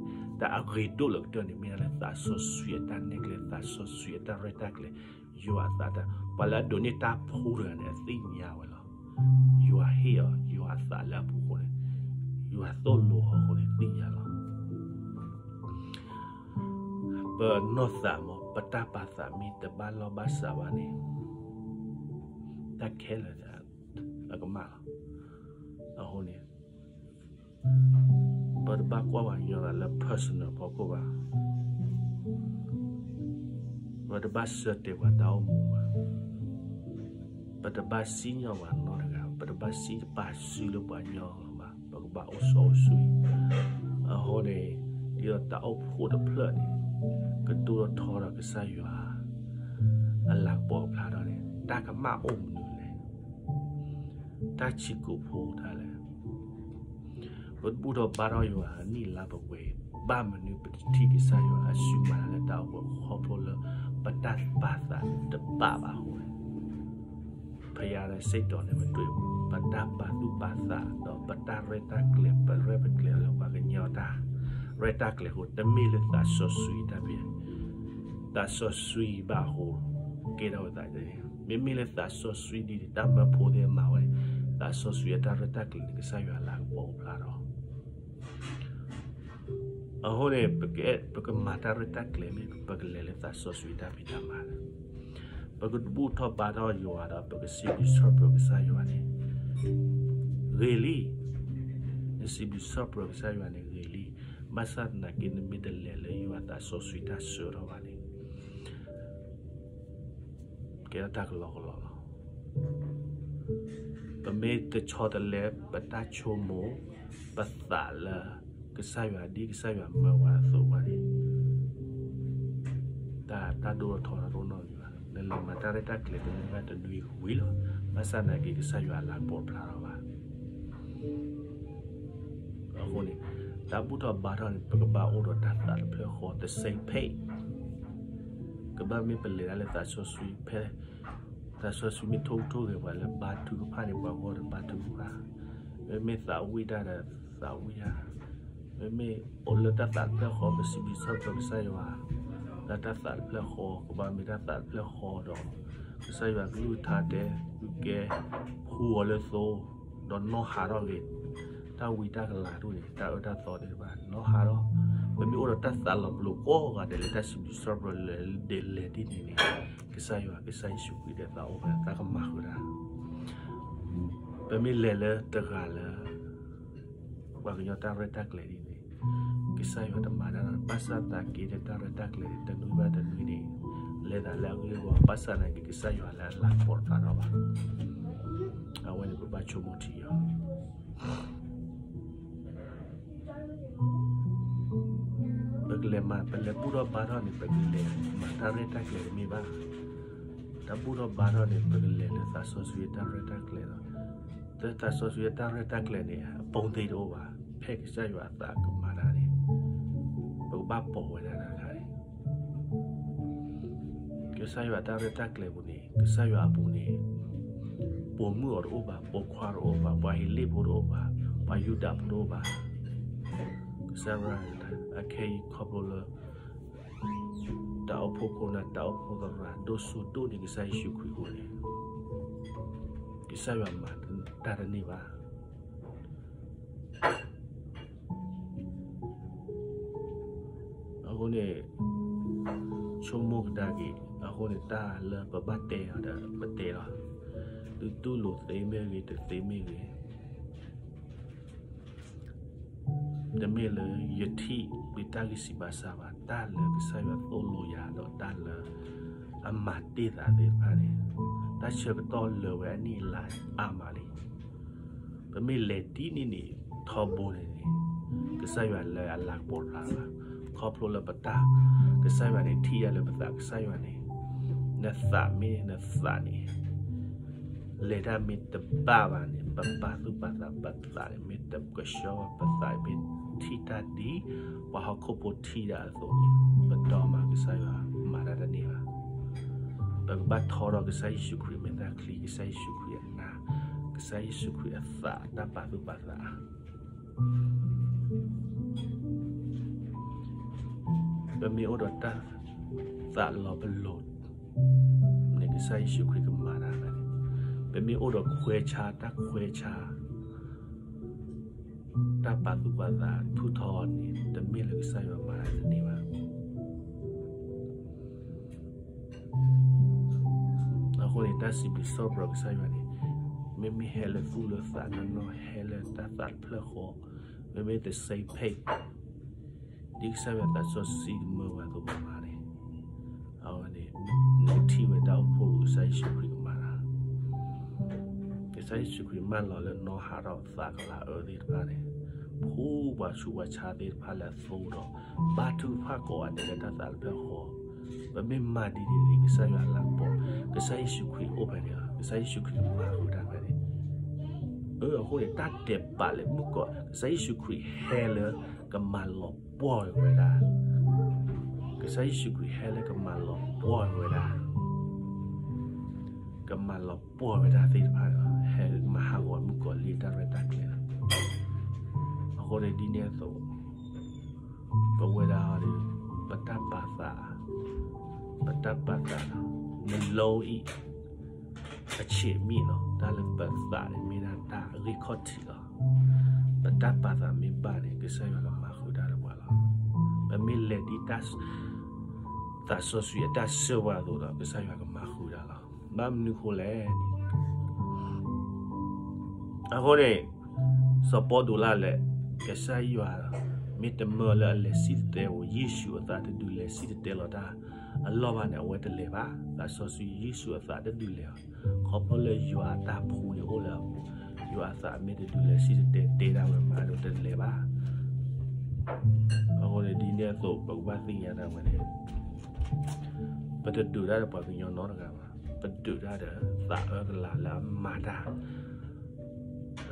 တၢ်အဂ့ၤဒိၣ်လၢကတၢၢ်န့ၣ် မ့ၢ်ဒၣ်လၢသးစီဆှံအတၢ်နဲၣ်ကျဲ, သးစီဆှံအတၢ်ရဲၣ်တၢ်ကျဲၤ, ယွၤအသးတၢ်, ပှၤလၢအဒိးန့ၢ်တၢ်ဖှူတဂၤန့ၣ် အသ့ၣ်ညါဝဲလီၤ. ယွၤဟ့ၣ်အီၤ ယွၤအသးလၢအပူၤအဃိန့ၣ် ယွၤသိၣ်လိအီၤအဃိန့ၣ် သ့ၣ်ညါလီၤ. ပနီၢ်သးမ့ၢ် ပတၢ်ပာ်သးမ့ၢ်တဘၣ်လီၢ်ဘၣ်စးဘၣ်န့ၣ် တၢ်ခဲလၢာ် အကမၣ်လီၤ. အဃိန့ၣ် ပတဘၣ်ကွၢ်ပှၤကညီလၢ personal ဖီခိၣ်ဘၣ်. ပတဘၣ်ဆၢတဲာ်ပှၤတၢ်အိၣ်မူဘၣ်. ပတဘၣ်စံၣ်ညီၣ်ပှၤနီတဂၤ, ပတဘၣ်စံၣ်ပာ်စုလၢပှၤကညီအဂီၢ်ဘၣ်. ပကဘၣ်အိၣ်စီအိၣ်ဆှံ. အဃိန့ၣ် ဒ်သိးတၢ်အိၣ်ဖှိၣ်တဖျၢၣ်န့ၣ် ကဒိၣ်ထီၣ်ထီထီၣ်ကစၢ်ယွၤ အလၤကပီၤကဖျါထီၣ်န့ၣ် တၢ်ကမၣ်အိၣ်မနုၤလဲၣ်. တၢ်ဆံးကိာ်ဖိတၢ်လဲၣ်. ပဘူၣ်ထီၣ်ဘါထီၣ်ယွၤအနံၣ်လါပှဲၤပှဲၤ, ဘၣ်မနုၤပတထံၣ်ကစၢ်ယွၤအစုမၤလၢတၢ်အိၣ်ဖှိၣ် ခီဖျိလၢ ပတၢ်ပာ်သးတဘၣ်ဘၣ်အဃိန့ၣ် ဖယါလၢစ့ၣ်တီၤန့ၣ် ပတြၢၤ ပတၢ်ပာ်သူၣ်ပာ်သး ဒီးပတၢ်ရဲၣ်တၢ်ကျဲၤ ပရဲၣ်ပကျဲၤလၢပှၤကညီတၢ်ရဲၣ်တၢ်ကျဲၤအဃိ တမ့ၢ်လၢသးစီဆှံတၢ်ဖဲ သးစီဆှံဘၣ်အဃိ ကဲထီၣ်ဝဲသးန့ၣ် မ့မ့ၢ်လၢသးစီဆှံဒ်န့ၣ် တၢ်မၢဖိသ့ၣ်မၤဝဲ သးစီဆှံအတၢ်ရဲၣ်တၢ်ကျဲၤန့ၣ် ကစၢ်ယွၤလၤကပီၤဖျါထီၣ် အဃိန့ၣ် ပကအဲၣ် ပကမၤတၢ်ရဲၣ်တၢ်ကျဲၤမ့ၢ် ပကလဲၤလၢသးစီဆှံတၢ်ဖံးတၢ်မၤလၢ ပကဘူၣ်ထီၣ်ဘါထီၣ်ယွၤဒီး ပကစံးဘျုးစံးဖှိၣ်ကစၢ်ယွၤန့ၣ် ဂ့ၤလံ. နစံးဘျုးစံးဖှိၣ်ကစၢ်ယွၤန့ၣ်ဂ့ၤလံ. ဘၣ်ဆၣ်သနာ်က့ နမ့ၢ်တလဲၤလၢယွၤသးစီဆှံတၢ်ဆၢထီၣ်ဘၣ်န့ၣ် ကဲထီၣ်တၢ်ကလီကလီလီၤ. ပမ့ၢ်တဆီတလဲ ပတၢ်ဆိကမိၣ် ပသးလၢ ကစၢ်ယွၤ ဒ်ကစၢ်ယွၤမၢဝဲအသိးဘၣ်န့ၣ် တၢ် တၢ်ဒိၣ်ထီၣ်ထီထီၣ်တအိၣ်နီတမံၤဘၣ်. နလဲၤမၤတၢ်ရဲၣ်တၢ်ကျဲၤတနွံဘၣ်တနွံဝံၤလီၤ. ဘၣ်ဆၣ်သနာ်က့ ကစၢ်ယွၤအလၤကပီၤဖျါထီၣ်ဘၣ်. အဃိန့ၣ် တၢ်ဘူၣ်ထီၣ်ဘါထီၣ်န့ၣ် ပကဘၣ်အိၣ်ဒီးတၢ်သးတဖျၢၣ်ဃီ the same page. ကဘၣ်မ့ၢ်ပလဲၤတၢ်လၢသးစီဆှံဖဲ သးစီဆှံမ့ၢ်ထိၣ်ကထိၣ်ဂဲၤပှၤလၢဘါထုကဖၣ်န့ၣ် ပှၤဂီၢ်ဒီးဘါထုကဖၣ်, မ့မ့ၢ်သးဝံၣ်တၢ်ဒီးသးဝံၣ်တၢ်, မ့မ့ၢ်အိၣ်လၢတၢ်သးတဖျၢၣ်ဃီ ပစံးဘျုးစံးဖှိၣ်ကစၢ်ယွၤ လၢတၢ်သးတဖျၢၣ်ဃီ ကဘၣ်မ့ၢ်တၢ်သးတဖျၢၣ်ဃီဒီး ကစၢ်ယွၤကလုၢ်ကထါတဲ ဃုကဲ ဖှူအီၤလၢသိ ဒီးနီၢ်ဟးထီၣ်က့ၤ တၢ်ဝံတၢ်ကလၤဒိၣ်န့ၣ် တၢ်အၢတၢ်သီသ့ၣ်တဖၣ် နီၢ်ဟးထီၣ်, ပမ့ၢ်အိၣ်ဒီးတၢ်သးလီၤပလိာ်ကိးဂၤဒဲးလၢတၢ်စံးဘျုးစံးဖှိၣ်လၢဒဲးလဲၤဒ်န့ၣ်န့ၣ် ကစၢ်ယွၤ ကစၢ်ယ့ၣ်ၡူးခရံာ်ဒီးသးအိၣ်ဖဲတၢ်ကမၤဃုာ်တၢ်, ပမ့ၢ်လဲၤလၢတဂၤလၢ ပှၤကညီတၢ်ရဲၣ်တၢ်ကျဲၤဒ်န့ၣ် ကစၢ်ယွၤတမၤတၢ်ဒီး ဘၣ်ဆၣ်သနာ်က့ တၢ်ရဲၣ်တၢ်ကျဲၤန့ၣ် တနွံဘၣ်တနွံန့ၣ် လဲၤသးလၢအဂ့ၢ်အဝီ ဘၣ်ဆၣ်သနာ်က့ ကစၢ်ယွၤလၢအလၤကပီၤတဖၣ်ထီၣ်ဘၣ်. အဝဲန့ၣ်ပဘၣ်ဆိကမိၣ်ထံအီၤ ပကလဲၤမၤ ပလဲၤဘူၣ်ထီၣ်ဘါထီၣ်န့ၣ် ပကလဲၤမၤတၢ်ရဲၣ်တၢ်ကျဲၤတမ့ၢ်ဘၣ်. တၢ်ဘူၣ်ထီၣ်ဘါထီၣ်န့ၣ် ပကလဲၤလၢသးစီဆှံတၢ်ရဲၣ်တၢ်ကျဲၤလီၤ. တၢ်သးစီဆှံတၢ်ရဲၣ်တၢ်ကျဲၤန့ၣ် အပူၤသ့တအိၣ်ဘၣ်. ဖဲကစၢ်ယွၤအသးကမၤတၢ်န့ၣ် ပကဘၣ်ပိာ်ဝဲဒၣ်တခါန့ၣ် ကစၢ်ယွၤတၢ်ရဲၣ်တၢ်ကျဲၤပူၤန့ၣ် ကစၢ်ယွၤအပူၤန့ၣ် ပိာ်မုၣ်အီၤတအိၣ်ဘၣ်, ပိာ်ခွါတအိၣ်ဘၣ်, ပှၤဟ့းလ့ၣ်ဖိတအိၣ်ဘၣ်, ပှၤယူဒၤဖိတအိၣ်ဘၣ်. ကစၢ်ယွၤ အခဲအံၤခီဖျိလၢ တၢ်အိၣ်ဖှိၣ်ခိၣ်နၢ် တၢ်အိၣ်ဖှိၣ်သရၣ် ဒိၣ်စိဒိၣ်န့ၢ်ကစၢ်ယ့ၣ်ၡူးခရံာ်အဃိန့ၣ် ကစၢ်ယွၤမၤတၢ်တန့ၢ်ဘၣ်. အဃိန့ၣ် ဆိကမိၣ်ကဒါက့ၤ အဃိန့ၣ် တၢ်လၢပဘၣ်တဲအီၤဒီး ပတဲလီၤ. သုတူၢ်လိာ်သ့မ့ၢ်ဂ့ၤ တသ့မ့ၢ်ဂ့ၤ တမ့ၢ်လၢယထံၣ် ဒ်တၢ်ဂံၢ်စၢ်ဘါစၢ်ဘၣ်, တၢ်လၢကစၢ်ယွၤသိၣ်လိယၤဒီး တၢ်လၢအမၤတ့ၢ်သးသ့ၣ်တဖၣ်န့ၣ် တၢ်ဆၢကတီၢ်လၢာ်ဝဲအနံၣ်အလါအါမးလံ. ပမ့ၢ်လဲၤဒ်န့ၣ်န့ၣ် ထီဘိန့ၣ်န့ၣ် ကစၢ်ယွၤလၢအလၤကပီၤတဖၣ်ဘၣ်. ခီဖျိလၢပတၢ် ကစၢ်ယွၤန့ၣ် ထံၣ်ယၤလၢပသး ကစၢ်ယွၤန့ၣ် နသးမ့ၢ်နသးန့ၣ် လဲၤတၢ်မ့ၢ်တဘၣ်ဘၣ်န့ၣ် ပပာ်သူၣ်ပာ်သး ပသးန့ၣ် မ့ၢ်တကဆှီဘၣ် ပသးမ့ၢ်ထံၣ်တၢ်ဒ် ပှၤဟီၣ်ခိၣ်ဖိထံၣ်တၢ်အသိးန့ၣ် ပဒီမါကစၢ်ယွၤမၤတၢ်တန့ၢ်ဘၣ်. ပကဘၣ်ထီထီၣ်ကစၢ်ယ့ၣ်ၡူးခရံာ်မဲာ်ချံ, ကစၢ်ယ့ၣ်ၡူးခရံာ်အနၢ်, ကစၢ်ယ့ၣ်ၡူးခရံာ်အသး တၢ်ပာ်သူၣ်ပာ်သး ပမ့ၢ်အိၣ်ဒီးတၢ်သးလီၤပလိာ်န့ၣ် ကစၢ်ယ့ၣ်ၡူးခရံာ်ကမၤတၢ်န့ၣ်, ပမ့ၢ်အိၣ်ဒီးခွဲးဆါ တၢ်ခွဲးဆါ တၢ်ပာ်သူၣ်ပာ်သးထူၣ်ထီန့ၣ် တမ့ၢ်လၢကစၢ်ယွၤမၤတၢ်တန့ၢ်ဘၣ်. အဃိန့ၣ် တၢ်စံးဘျုးစံးဖှိၣ်ကစၢ်ယွၤန့ၣ် မ့မ့ၢ်ဟဲလၢသူၣ်လၢသးနီၢ်နီၢ် ဟဲလၢတၢ်သးတဖျၢၣ်ဃီ, မ့မ့ၢ် the same page ဒ်ကစၢ်ယွၤသးစီဆှံကမၢဝဲအသိးမၤန့ၣ်, အဝဲန့ၣ် နကထံၣ်ဝဲတၢ်အိၣ်ဖှိၣ် ကစၢ်ယ့ၣ်ၡူးခရံာ်ကမၤတၢ်, ကစၢ်ယ့ၣ်ၡူးခရံာ်မၢလီၤလၢနီၢ်ဟးထီၣ်သးကလၤအၢသ့ၣ်တဖၣ်န့ၣ်, ဖှူပှၤဆူးပှၤဆါသ့ၣ်တဖၣ်လၢအသိဒီး ဘါထုကဖၣ်ကိးဂၤဒဲးလၢတၢ်သးတဖျၢၣ်ဃီ, ပမ့ၢ်မၤဒ်န့ၣ်န့ၣ် ကစၢ်ယွၤအလၤကပီၤ, ကစၢ်ယ့ၣ်ၡူးခရံာ်အိၣ်ဖဲန့ၣ်လီၤ, ကစၢ်ယ့ၣ်ၡူးခရံာ်မၤဃုာ်တၢ်ဖဲန့ၣ်, အဃိန့ၣ် တၢ်ဒဲးဘးလၢမုၣ်ကီၤ ကစၢ်ယ့ၣ်ၡူးခရံာ်ဟဲလၢကမၤလီၤပှီၢ်ဝဲဒၣ်, ကစၢ်ယ့ၣ်ၡူးခရံာ်ဟဲလၢကမၤလီၤပှီၢ်ဝဲဒၣ်, ကမၤလီၤပှီၢ်ဝဲဒၣ်သ့ၣ်တဖၣ်ဒီး ဟဲမၤဟးဂီၤမုၣ်ကီၤလံၢ်တၢ်ရဲၣ်တၢ်ကျဲၤလီၤ. အဃိန့ၣ်ဒ်န့ၣ်အသိး ပဝဲဒၣ်ဒီး ပတၢ်ပာ်သး, ပတၢ်ပာ်သး နလုံးအံၤ အဆံးမံၤလီၤ. တၢ်လၢပသးန့ၣ်မ့ၢ်ဒၣ်တၢ်အဂ့ၢ်ခီၣ်ထံးလီၤ. ပတၢ်ပာ်သးမ့ၢ်ဘၣ်န့ၣ် ကစၢ်ယွၤကမၤဃုာ်တၢ်ဒီးပှၤလီၤ. ပမ့ၢ်လဲၤဒ်တၢ် သးစီဆှံအတၢ်ဆှၢဝဲအသိးဒီး ကစၢ်ယွၤကမၤဃုာ်တၢ်လီၤ. ဘၣ်မနုၤဃိလဲၣ်န့ၣ် အဃိန့ၣ် စီၤပီလူးတဲဒၣ်လဲၣ်, ကစၢ်ယွၤ မ့ၢ်တမၢလၢအလဲၤစံၣ်တဲၤတဲလီၤ ယ့ၣ်ၡူးအသးတဒုးလဲၤစံၣ်တဲၤတဲလီၤတၢ်အလီၢ်ဘၣ်န့ၣ် အဝဲတလဲၤဘၣ်. သးစီဆှံယ့ၣ်ၡူးအသးတဒုးလဲၤဘၣ်. ခီဖျိလၢယွၤအတၢ်ဖှူန့ၣ်အိၣ်လၢ ယွၤအသးမ့ၢ်တဒုးလဲၤစံၣ်တဲၤတဲ တဲဒၣ်ဝဲမးဒီးတလဲၤဘၣ်. အဃိန့ၣ် ဒ်န့ၣ်အသိး ပကဘၣ်သ့ၣ်ညါဒၣ်ဝဲန့ၣ် ပတဒုးတၢ်ဒီးပှၤကညီနီတဂၤဘၣ်. ပဒုးတၢ်ဒီးသးအၢကလၤလၢအမၤတၢ်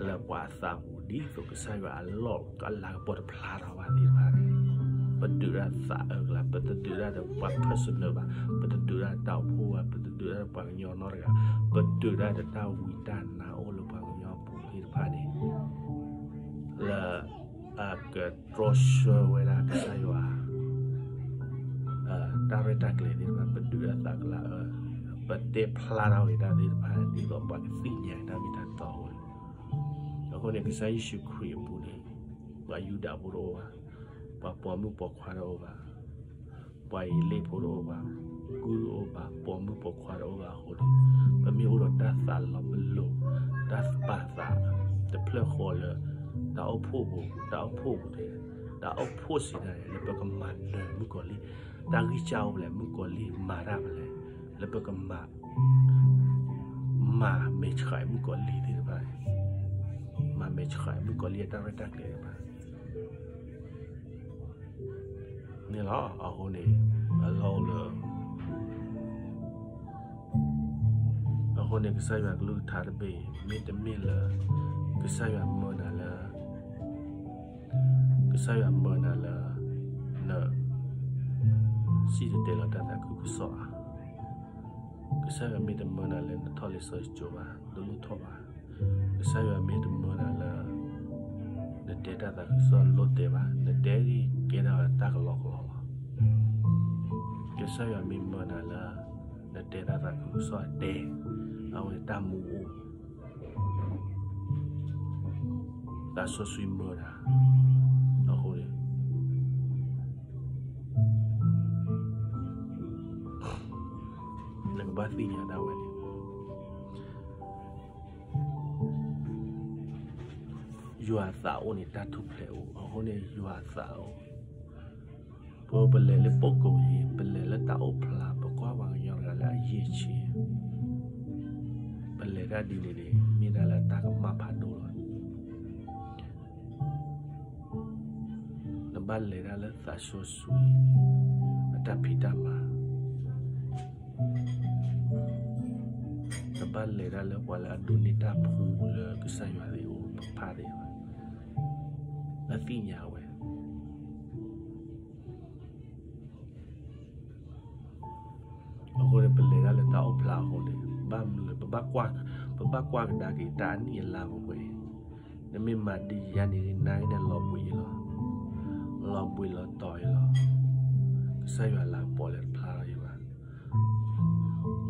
လၢပှၤအသးပူၤ ဒ်သိးကစၢ်ယွၤအလီၢ်အလၤကပီၤတဖျါထီၣ်ဘၣ်သ့ၣ်တဖၣ်န့ၣ် ပဒုးတၢ်သးအၢကလၤ, ပတဒုးတၢ်ဒီးပှၤ personal ဘၣ်, ပတဒုးတၢ်တၢ်အိၣ်ဖှိၣ်ဘၣ်, ပတဒုးတၢ်ဒီးပှၤကညီနီတဂၤ, ပဒုးတၢ်ဒီးတၢ်ဝံတၢ်နါအိၣ်လၢပှၤကညီအပူၤသ့ၣ်တဖၣ်န့ၣ် လၢ အကတြီဆၢဝဲဒၣ်ကစၢ်ယွၤ တၢ်ရဲၣ်တၢ်ကျဲၤသ့ၣ်တဖၣ်, ပဒုးတၢ်သးကလၤအၢ, ပတဲဖျါထီၣ်က့ၤတၢ်သ့ၣ်တဖၣ် ဒ်သိးပှၤကသ့ၣ်ညါတၢ်မ့ၢ်တၢ်တီအဃိန့ၣ်, အဃိန့ၣ် ကစၢ်ယ့ၣ်ၡူးခရံာ်အပူၤန့ၣ် ပှၤယူဒၤဖိတအိၣ်ဘၣ်, ပှၤပိာ်မုၣ်ပိာ်ခွါတအိၣ်ဘၣ်, ပှၤအ့လ့ၣ်ဖိတအိၣ်ဘၣ်, ကုၢ်တအိၣ်ဘၣ်, ပိာ်မုၣ်ပိာ်ခွါတအိၣ်ဘၣ်အဃိန့ၣ်, ပမ့ၢ်အိၣ်ဒီးတၢ်သးလီၤပလိာ်, တၢ်ပာ်သး တဖျၢၣ်ဃီလၢ တၢ်အိၣ်ဖှိၣ်ပူၤ, တၢ်အိၣ်ဖှိၣ်ပူၤန့ၣ်, တၢ်အိၣ်ဖှိၣ်စံးတၢ်န့ၣ် လၢပကမၤနၢၤမုၣ်ကီၤလံၢ်, တၢ်ဂံၢ်စၢ်အိၣ်ဖဲလဲၣ် မုၣ်ကီၤလံၢ်မၤတၢ်ဖဲလဲၣ်, လၢပကမၤ မၤမဲာ်ဆှးမုၣ်ကီၤလံၢ်သ့ၣ်တဖၣ်န့ၣ်, မၤမဲာ်ဆှးမုၣ်ကီၤလံၢ်အတၢ်ရဲၣ်တၢ်ကျဲၤသ့ၣ်တဖၣ် န့ၣ်လီၤ. အဃိန့ၣ် အလီၢ်အိၣ်လၢ အဃိန့ၣ် ကစၢ်ယွၤကလုၢ်ကထါတဘ့ၣ် မ့တမ့ၢ်လၢ ကစၢ်ယွၤမၢနၤလၢ ကစၢ်ယွၤမၢနၤလၢ န စံၣ်တဲၤတဲလီၤတၢ်သးခုကစီၣ်ဧါ. ကစၢ်ယွၤမ့ၢ်တမၢနၤလၢနထီၣ်လံာ်စီဆှံကၠိဘၣ်, တလိၣ်ထီၣ်ဘၣ်. ကစၢ်ယွၤမ့ၢ်တမၢနၤလၢ နတဲတၢ်သးခုကစီၣ် တလိၣ်တဲဘၣ်, နတဲဂ့ၤကဲထီၣ်တၢ်ကလီကလီလီၤ. ကစၢ်ယွၤမ့ၢ်မၢနၤလၢ နတဲတၢ်သးခုကစီၣ်အတဲ, အဝဲတၢ်မူအိၣ် သးစီဆှံမၢနၤ, အဃိန့ၣ် နကဘၣ်သ့ၣ်ညါဒၣ်ဝဲန့ၣ် ယွၤအသးအိၣ်န့ၣ် တၢ်ထူၣ်ဖျဲးအိၣ်, အဃိန့ၣ် ယွၤအသးအိၣ်, ပ ပလဲၤလၢပကိးယံၤ, ပလဲၤလၢတၢ်အိၣ်ဖျါ, ပကွၢ်ပှၤကညီတဂၤလၢအယံာ်ဆံး, ပလဲၤတၢ်ဒ်န့ၣ်န့ၣ် မ့ၢ်ဒၣ်လၢတၢ်ကမၣ်ဖးဒိၣ်လီၤ. နဘၣ်လဲၤတၢ်လၢသးစီဆှံ အတၢ်ဖံးတၢ်မၤ, နဘၣ်လဲၤတၢ်လၢပှၤလၢအဒိးန့ၢ်တၢ်ဖှူလၢကစၢ်ယွၤသ့ၣ်အိၣ်ဖးသ့ၣ်တဖၣ်, အသ့ၣ်ညါဝဲ အဃိန့ၣ် ပလဲၤတၢ်လၢတၢ်အိၣ်ဖျါအဃိန့ၣ် ဘၣ်မနုၤလဲၣ် ပဘၣ်ကွၢ်ကဒါက့ၤတၢ်အနံၣ်အလါပှဲၤပှဲၤ, နမ့ၢ်မၤဒ်ယၤန့ၣ် နၤအံၤန့ၣ်လီၤဘှံးလီၤ, လီၤဘှံးလီၤတီၤအံၤလီၤ, ကစၢ်ယွၤလၤကပီၤလၢတဖျါထီၣ်အံၤဘၣ်.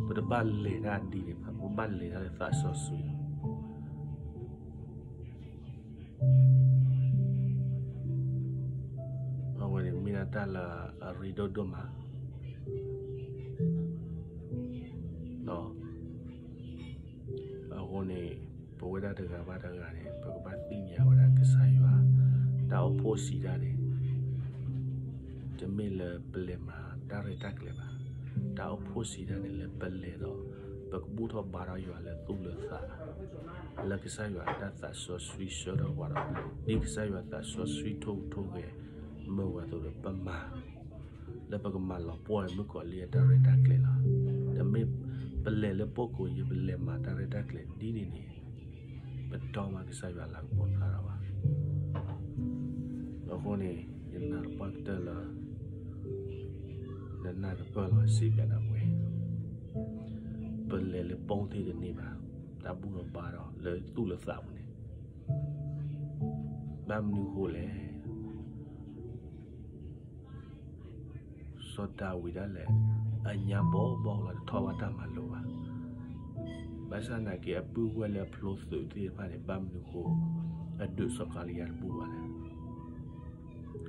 ပတဘၣ်လဲၤတၢ်ဒ်န့ၣ်ဘၣ်, ပဘၣ်လဲၤတၢ်လၢသးစီဆှံ အဝဲန့ၣ်မ့ၢ်ဒၣ်တၢ်လၢအရ့ဒိၣ်ဒိၣ်မး, အဃိန့ၣ် ပဝဲဒၣ်တဂၤဘၣ်တဂၤန့ၣ် ပကဘၣ်သ့ၣ်ညါဝဲဒၣ်ကစၢ်ယွၤ တၢ်အိၣ်ဖှိၣ်စံးတၢ်န့ၣ် တမ့ၢ်လၢပလဲၤမၤတၢ်ရဲၣ်တၢ်ကျဲၤဘၣ်. တၢ်အိၣ်ဖှိၣ်စံးတၢ်န့ၣ် လၢပလဲၤဒီး ပကဘူၣ်ထီၣ်ဘါထီၣ်ယွၤလၢသူၣ်လၢသး, လၢကစၢ်ယွၤအတၢ်သးစီဆှံဆှၢထီၣ်ပှၤဒီး ဒ်ကစၢ်ယွၤသးစီဆှံထိၣ်ဟူးထိၣ်ဂဲၤမၢပှၤအသိးဒီး ပမၤ လၢပကမၤလီၤပှီၢ်မုၣ်ကီၤလံၢ်အတၢ်ရဲၣ်တၢ်ကျဲၤလီၤ. တမ့ၢ်ပလဲၤလၢပကိးယံၤ ပလဲၤမၤတၢ်ရဲၣ်တၢ်ကျဲၤဒ်န့ၣ်န့ၣ် ပတီၢ်မးကစၢ်ယွၤလၤကပီၤဖျါထီၣ်ဘၣ်. အဃိန့ၣ် ယနာ်သပှၢ်ကတၢၢ်လၢ နနၢ်ကပၢၢ်လီၤစံးဘၣ်ဒၣ်ဝဲ, ပလဲၤလၢပီၣ်သ့ၣ်တန့ၢ်ဘၣ်, တၢ်ဘူၣ်ထီၣ်ဘါထီၣ်လၢသူၣ်လၢသးပူၤန့ၣ် ဘၣ်မနုၤအဃိလဲၣ်. စီၤဒၤဝံးဒၣ်လဲာ် အညါဘီဘီလီၤ တထီၣ်ဘၣ်တၢ်မၤလိာ်ဘၣ်. ဘၣ်ဆၣ်သနာ်က့ အပုၢ်ဝဲၢ်လၢအဖျိသုးသ့ၣ်တဖၣ်န့ၣ် ဘၣ်မနုၤအဃိ အဒုးစီၤကၤလံယါတဘူၣ်ဘၣ်လဲၣ်.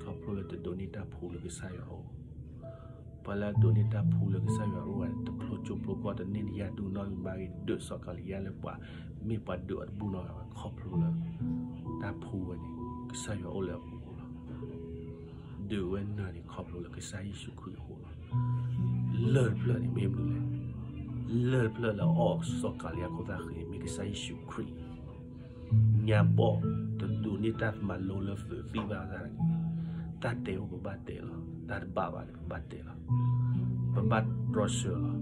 ခီဖျိလၢတဒိးန့ၢ်တၢ်ဖှူလၢကစၢ်ယွၤအအိၣ်, ပှၤလၢအဒိးန့ၢ်တၢ်ဖှူလၢကစၢ်ယွၤအအိၣ် တဖျိကၠိဖျိကီၢ် တန့ၢ်တယါဒူနီတမံၤဘၣ်ဂ့ၤ ဒုးစီၤကၤလံယါလၢပှၤ မ့ၢ်ပှၤဒုးအီၤတဘူၣ်နီတဂၤဘၣ် ခီဖျိလၢ တၢ်ဖှူဝဲန့ၣ် ကစၢ်ယွၤအိၣ်လၢအပူၤလီၤ. ဒုးဝဲနၢၤန့ၣ် ခီဖျိလၢကစၢ်ယ့ၣ်ၡူးခရံာ်အဃိလီၤ. လၢၢ်တဖျၢၣ်န့ၣ်မ့ၢ်မနုၤလဲၣ်. လၢၢ်တဖျၢၣ်လၢအအီၣ်စီၤကၤလံယါခိၣ်သၣ်ဃံန့ၣ် မ့ၢ်ကစၢ်ယ့ၣ်ၡူးခရံာ် ညါဘီၣ် တဒိးန့ၢ်တၢ်မၤလိလၢသုးသံၣ်ဘၣ်သးတဂ့ၤ, တၢ်တဲအိၣ်ပဘၣ်တဲလီၤ, တၢ်တဘၣ်ဘၣ်န့ၣ် ပဘၣ်တဲလီၤ, ပဘၣ်တြီဆၢလီၤ.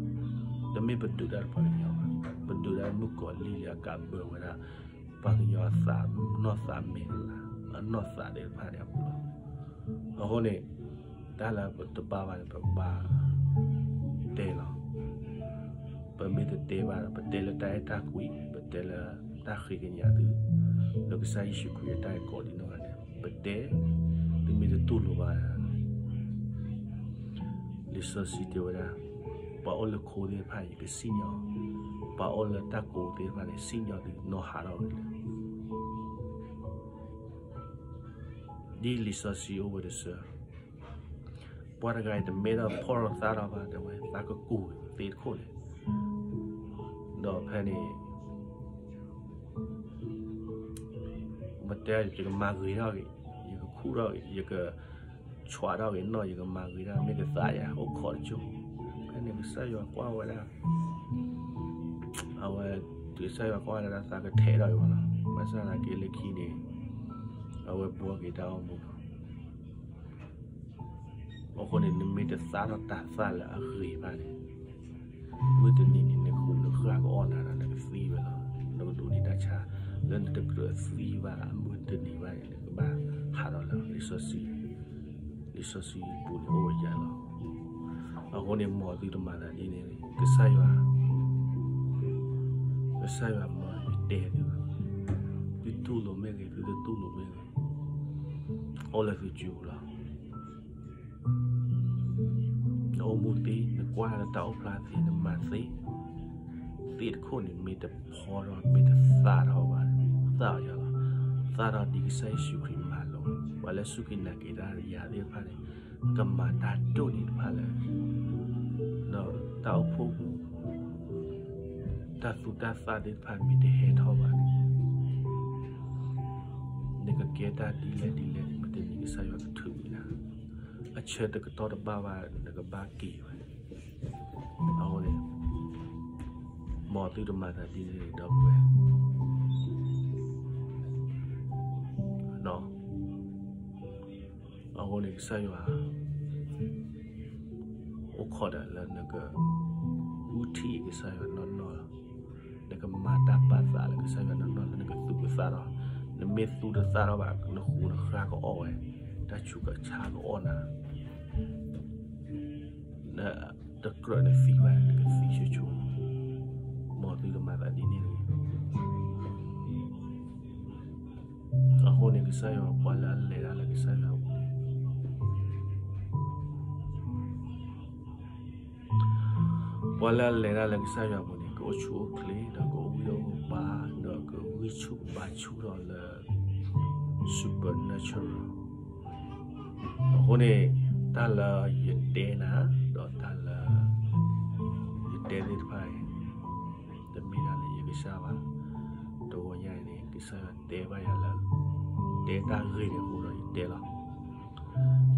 တမ့ၢ်ပဒုးတၢ်တပှၤကညီဘၣ်, ပဒုးတၢ်မုၣ်ကီၤလံၢ်လၢအကးဘၢဝဲဒၣ် ပှၤကညီအသးနီၢ်သးမဲာ်, အနီၢ်သးသ့ၣ်တဖၣ်န့ၣ်အပူၤလီၤ. အဃိန့ၣ် တၢ်လၢပတဘၣ်ဘၣ်န့ၣ် ပကဘၣ်တဲလီၤ. ပမ့ၢ်တတဲဘၣ်ဒီး ပတဲလၢတၢ်အဲၣ်တၢ်ကွံ, ပတဲလၢတၢ်ဃ့ကညးသု, လၢကစၢ်ယ့ၣ်ၡူးခရံာ်အတၢ်အဲၣ်ကိးဒံနီၢ်ဂၤန့ၣ် ပတဲ, သုမ့ၢ်တတူၢ်လိာ်ဘၣ် လံာ်စီဆှံတဲဝဲဒၣ်, ပှၤအိၣ်လၢခိသ့ၣ်တဖၣ် ယကစံၣ်ညီၣ်, ပှၤအိၣ်လၢတၢ်ကိးသ့ၣ်တဖၣ်န့ၣ် စံၣ်ညီၣ်သုနီၢ်ဟးထီၣ်ဝဲလၢ ဒ်လံာ်စီဆှံအိၣ်ဝဲတဆၢ, ပှၤတဂၤအံၤတမ့ၢ်ဒီးဖှီၣ်ထီၣ်သၣ်ထီၣ်ဘၣ် တဲဝဲ သးကကိၢ်သ့တခိၣ်န့ၣ်, ဒီးဖဲန့ၣ် ပတဲ ယကမၤဂ့ၤထီၣ်ဂ့ၤ, ယကခူၣ်ထီၣ်ဂ့ၤ, ယကဆှးထီၣ်ဂ့ၤနီၢ်, ယကမၤဂ့ၤထီၣ် မ့ၢ်ကသးယၤအိၣ်ခိးတကၠိၢ်, ဖဲန့ၣ်ကစၢ်ယွၤကွၢ်ဝဲဒၣ် အဝဲ တုၤကစၢ်ယွၤကွၢ်ဝဲဒၣ်သးကထဲးထီၣ်အံၤဘၣ်လီၤ, ဘၣ်ဆၣ်သနာ်က့လၢခံန့ၣ် အဝဲဘှီက့ၤတၢ်အိၣ်မူလီၤ. အဃိန့ၣ် နမ့ၢ်တသၣ်ထီၣ်တၢ်သၣ်လၢအဂ့ၤဘၣ်န့ၣ်, မုၢ်တနံၤန့ၣ် နဃုာ်နဃၢ်ကအီၣ်နၤဒီး နကသံဝဲလီၤ. နကဒိးန့ၢ်တၢ်ဆါ လၢနတကြၢးသံဘၣ် အမုၢ်တနံၤဘၣ်န့ၣ် နကဘၣ်ဟးထီၣ်လၢလံာ်စီဆှံ, လံာ်စီဆှံပူၤန့ၣ်အိၣ်ဝဲယၤလီၤ. အဃိန့ၣ် မ်သုတမၤသးဒ်န့ၣ်န့ၣ် ကစၢ်ယွၤ ကစၢ်ယွၤမ်ယတဲသု, သုတူၢ်လိာ်မ့ၢ်ဂ့ၤ သုတတူၢ်လိာ်မ့ၢ်ဂ့ၤ, အိၣ်လၢသုစုပူၤလီၤ. နအိၣ်မူသ့ နကွၢ်လၢတၢ်အိၣ်ဖျါသ့ နမၤသ့, သ့တခိၣ်န့ၣ် မ့ၢ်တဖီထီၣ် မ့ၢ်တသၣ်ထီၣ်ဘၣ်, သၣ်အီၤယၤလီၤ. သၣ်ထီၣ်ဒ်ကစၢ်ယ့ၣ်ၡူးခရံာ်မၤလိာ်, ပှၤလၢစူၢ်က့ၤနာ်က့ၤတၢ်ယၤသ့ၣ်တဖၣ်န့ၣ် ကမၤတၢ်ဒိၣ်န့ၢ်တဖၣ်လၢ ဒီးတၢ်အိၣ်ဖှိၣ်ပူၤ တၢ်သူတၢ်သၣ်သ့ၣ်တဖၣ်မ့ၢ်တဟဲထီၣ်ဘၣ်န့ၣ် နကကဲတၢ်ဒ်လဲၣ်ဒ်လဲၣ်န့ၣ် မုၢ်တနံၤကစၢ်ယွၤကထုးန့ၢ်နၤ, အဆၢတကတီၢ်တဘၣ်ဘၣ် နကဘၣ်က့ၤဝဲ. အဃိန့ၣ် မ်သုတမၤသးဒ်န့ၣ်ဒီပုၢ်ဝဲၢ် အဃိန့ၣ် ကစၢ်ယွၤ အိၣ်ခိးဒီးလၢနက အူထံၣ်ကစၢ်ယွၤနီၢ်နီၢ်လီၤ. နကမၤတၢ်ပာ်သးလၢကစၢ်ယွၤနီၢ်နီၢ်လၢနကသူၣ်ကသၣ်ထီၣ်, နမ့ၢ်သူၣ်တသၣ်ထီၣ်ဘၣ် နဃုာ်နဃၢ်ကအီၣ်ဝဲ, တၢ်ဆူးတၢ်ဆါကအီၣ်နၤ နတကြၢးနသံဘၣ်န့ၣ် နကသံဆူၣ်ဆူၣ်, မ်သုတမၤသးဒ်န့ၣ်တဂ့ၤ. အဃိန့ၣ် ကစၢ်ယွၤပှၤလၢအလဲၤတၢ်လၢကစၢ်ယွၤအပူၤန့ၣ် ပှၤလၢအလဲၤတၢ်လၢကစၢ်ယွၤအပူၤန့ၣ် ကအိၣ်ဆူၣ်အိၣ်ချ့ ဒီးကအိၣ်ဂံၢ်အိၣ်ဘါ ဒီးကဂံၢ်ဆူၣ်ကဘါဆူၣ်ထီၣ်လၢ supernatural အဃိန့ၣ် တၢ်လၢယတဲနၤ ဒီးတၢ်လၢ ယတဲသ့ၣ်တဖၣ်အံၤ တမ့ၢ်ဒၣ်လၢယကစၢ်ဘၣ်. တဂီၤညါအံၤန့ၣ် ကစၢ်ယွၤတဲဘၣ်ယၤလၢ တဲတၢ်ဂ့ၢ်န့ၣ်အဃိဒီးယတဲလီၤ.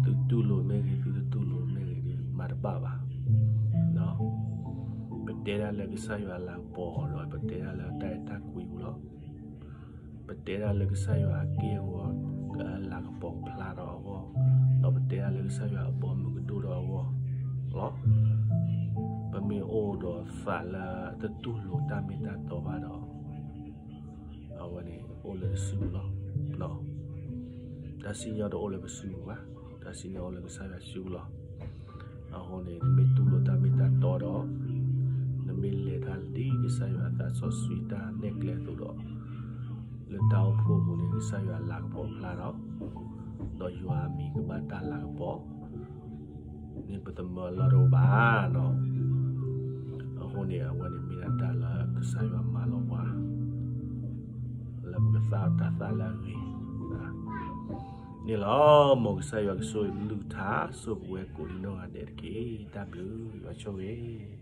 သုတူၢ်လိာ်မ့ၢ်ဂ့ၤ သုတတူၢ်လိာ်မ့ၢ်ဂ့ၤဒီး မၤတဘၣ်ဘၣ်. ပတဲဒၣ်လၢကစၢ်ယွၤအလၤကပီၤဒီး ပတဲဒၣ်လၢတၢ်အဲၣ်တၢ်ကွံပူၤလီၤ. ပတဲဒၣ်လၢကစၢ်ယွၤအက့ၢ်အဂီၤ အလၤကပီၤဖျါဒီးအဂီၢ်, ဒီးပတဲဒၣ်လၢကစၢ်ယွၤအဘီမုၢ်ကဒိၣ်ဒီးအဂီၢ်လီၤ. ပမ့ၢ်အိၣ်ဒီးသးလၢတတူၢ်လိာ်တၢ်မ့ၢ်တၢ်တီဘၣ်ဒီး အဝဲန့ၣ်အိၣ်လၢပစုပူၤလီၤ. တၢ်စံၣ်ညီၣ်တအိၣ်လၢပစုပူၤဘၣ်, တၢ်စံၣ်ညီၣ်အိၣ်လၢကစၢ်ယွၤစုပူၤလီၤ. အဃိန့ၣ် နမ့ၢ်တူၢ်လိာ်တၢ်မ့ၢ်တၢ်တီဒီး နမ့ၢ်လဲၤတၢ်လၢကစၢ်ယွၤအသးစီဆှံတၢ်နဲၣ်ကျဲအသိးဒီး လၢတၢ်အိၣ်ဖှိၣ်အပူၤန့ၣ် ကစၢ်ယွၤအလၤကပီၤဖျါဒီး ဒီးယွၤအမံၤကဘၣ်တၢ်လၤကပီၤ န့ၣ်ပသမၢလီၢ်တအိၣ်ဘၣ်နီၤ. အဃိန့ၣ် အဝဲန့ၣ်မ့ၢ်ဒၣ်တၢ်လၢကစၢ်ယွၤမၢလီၤပှၤ လၢပကသၣ်တၢ်သၣ်လၢအဂ့ၤ. န့ၣ်လီၤ. မ်ကစၢ်ယွၤကဆိၣ်ဂ့ၤကလုၢ်ကထါ ဆိၣ်ဂ့ၤပဝဲကိးဒံနီၢ်ဂၤဒဲးတက့ၢ်. တၢ်ဘျုးယွၤဆိၣ်ဂ့ၤ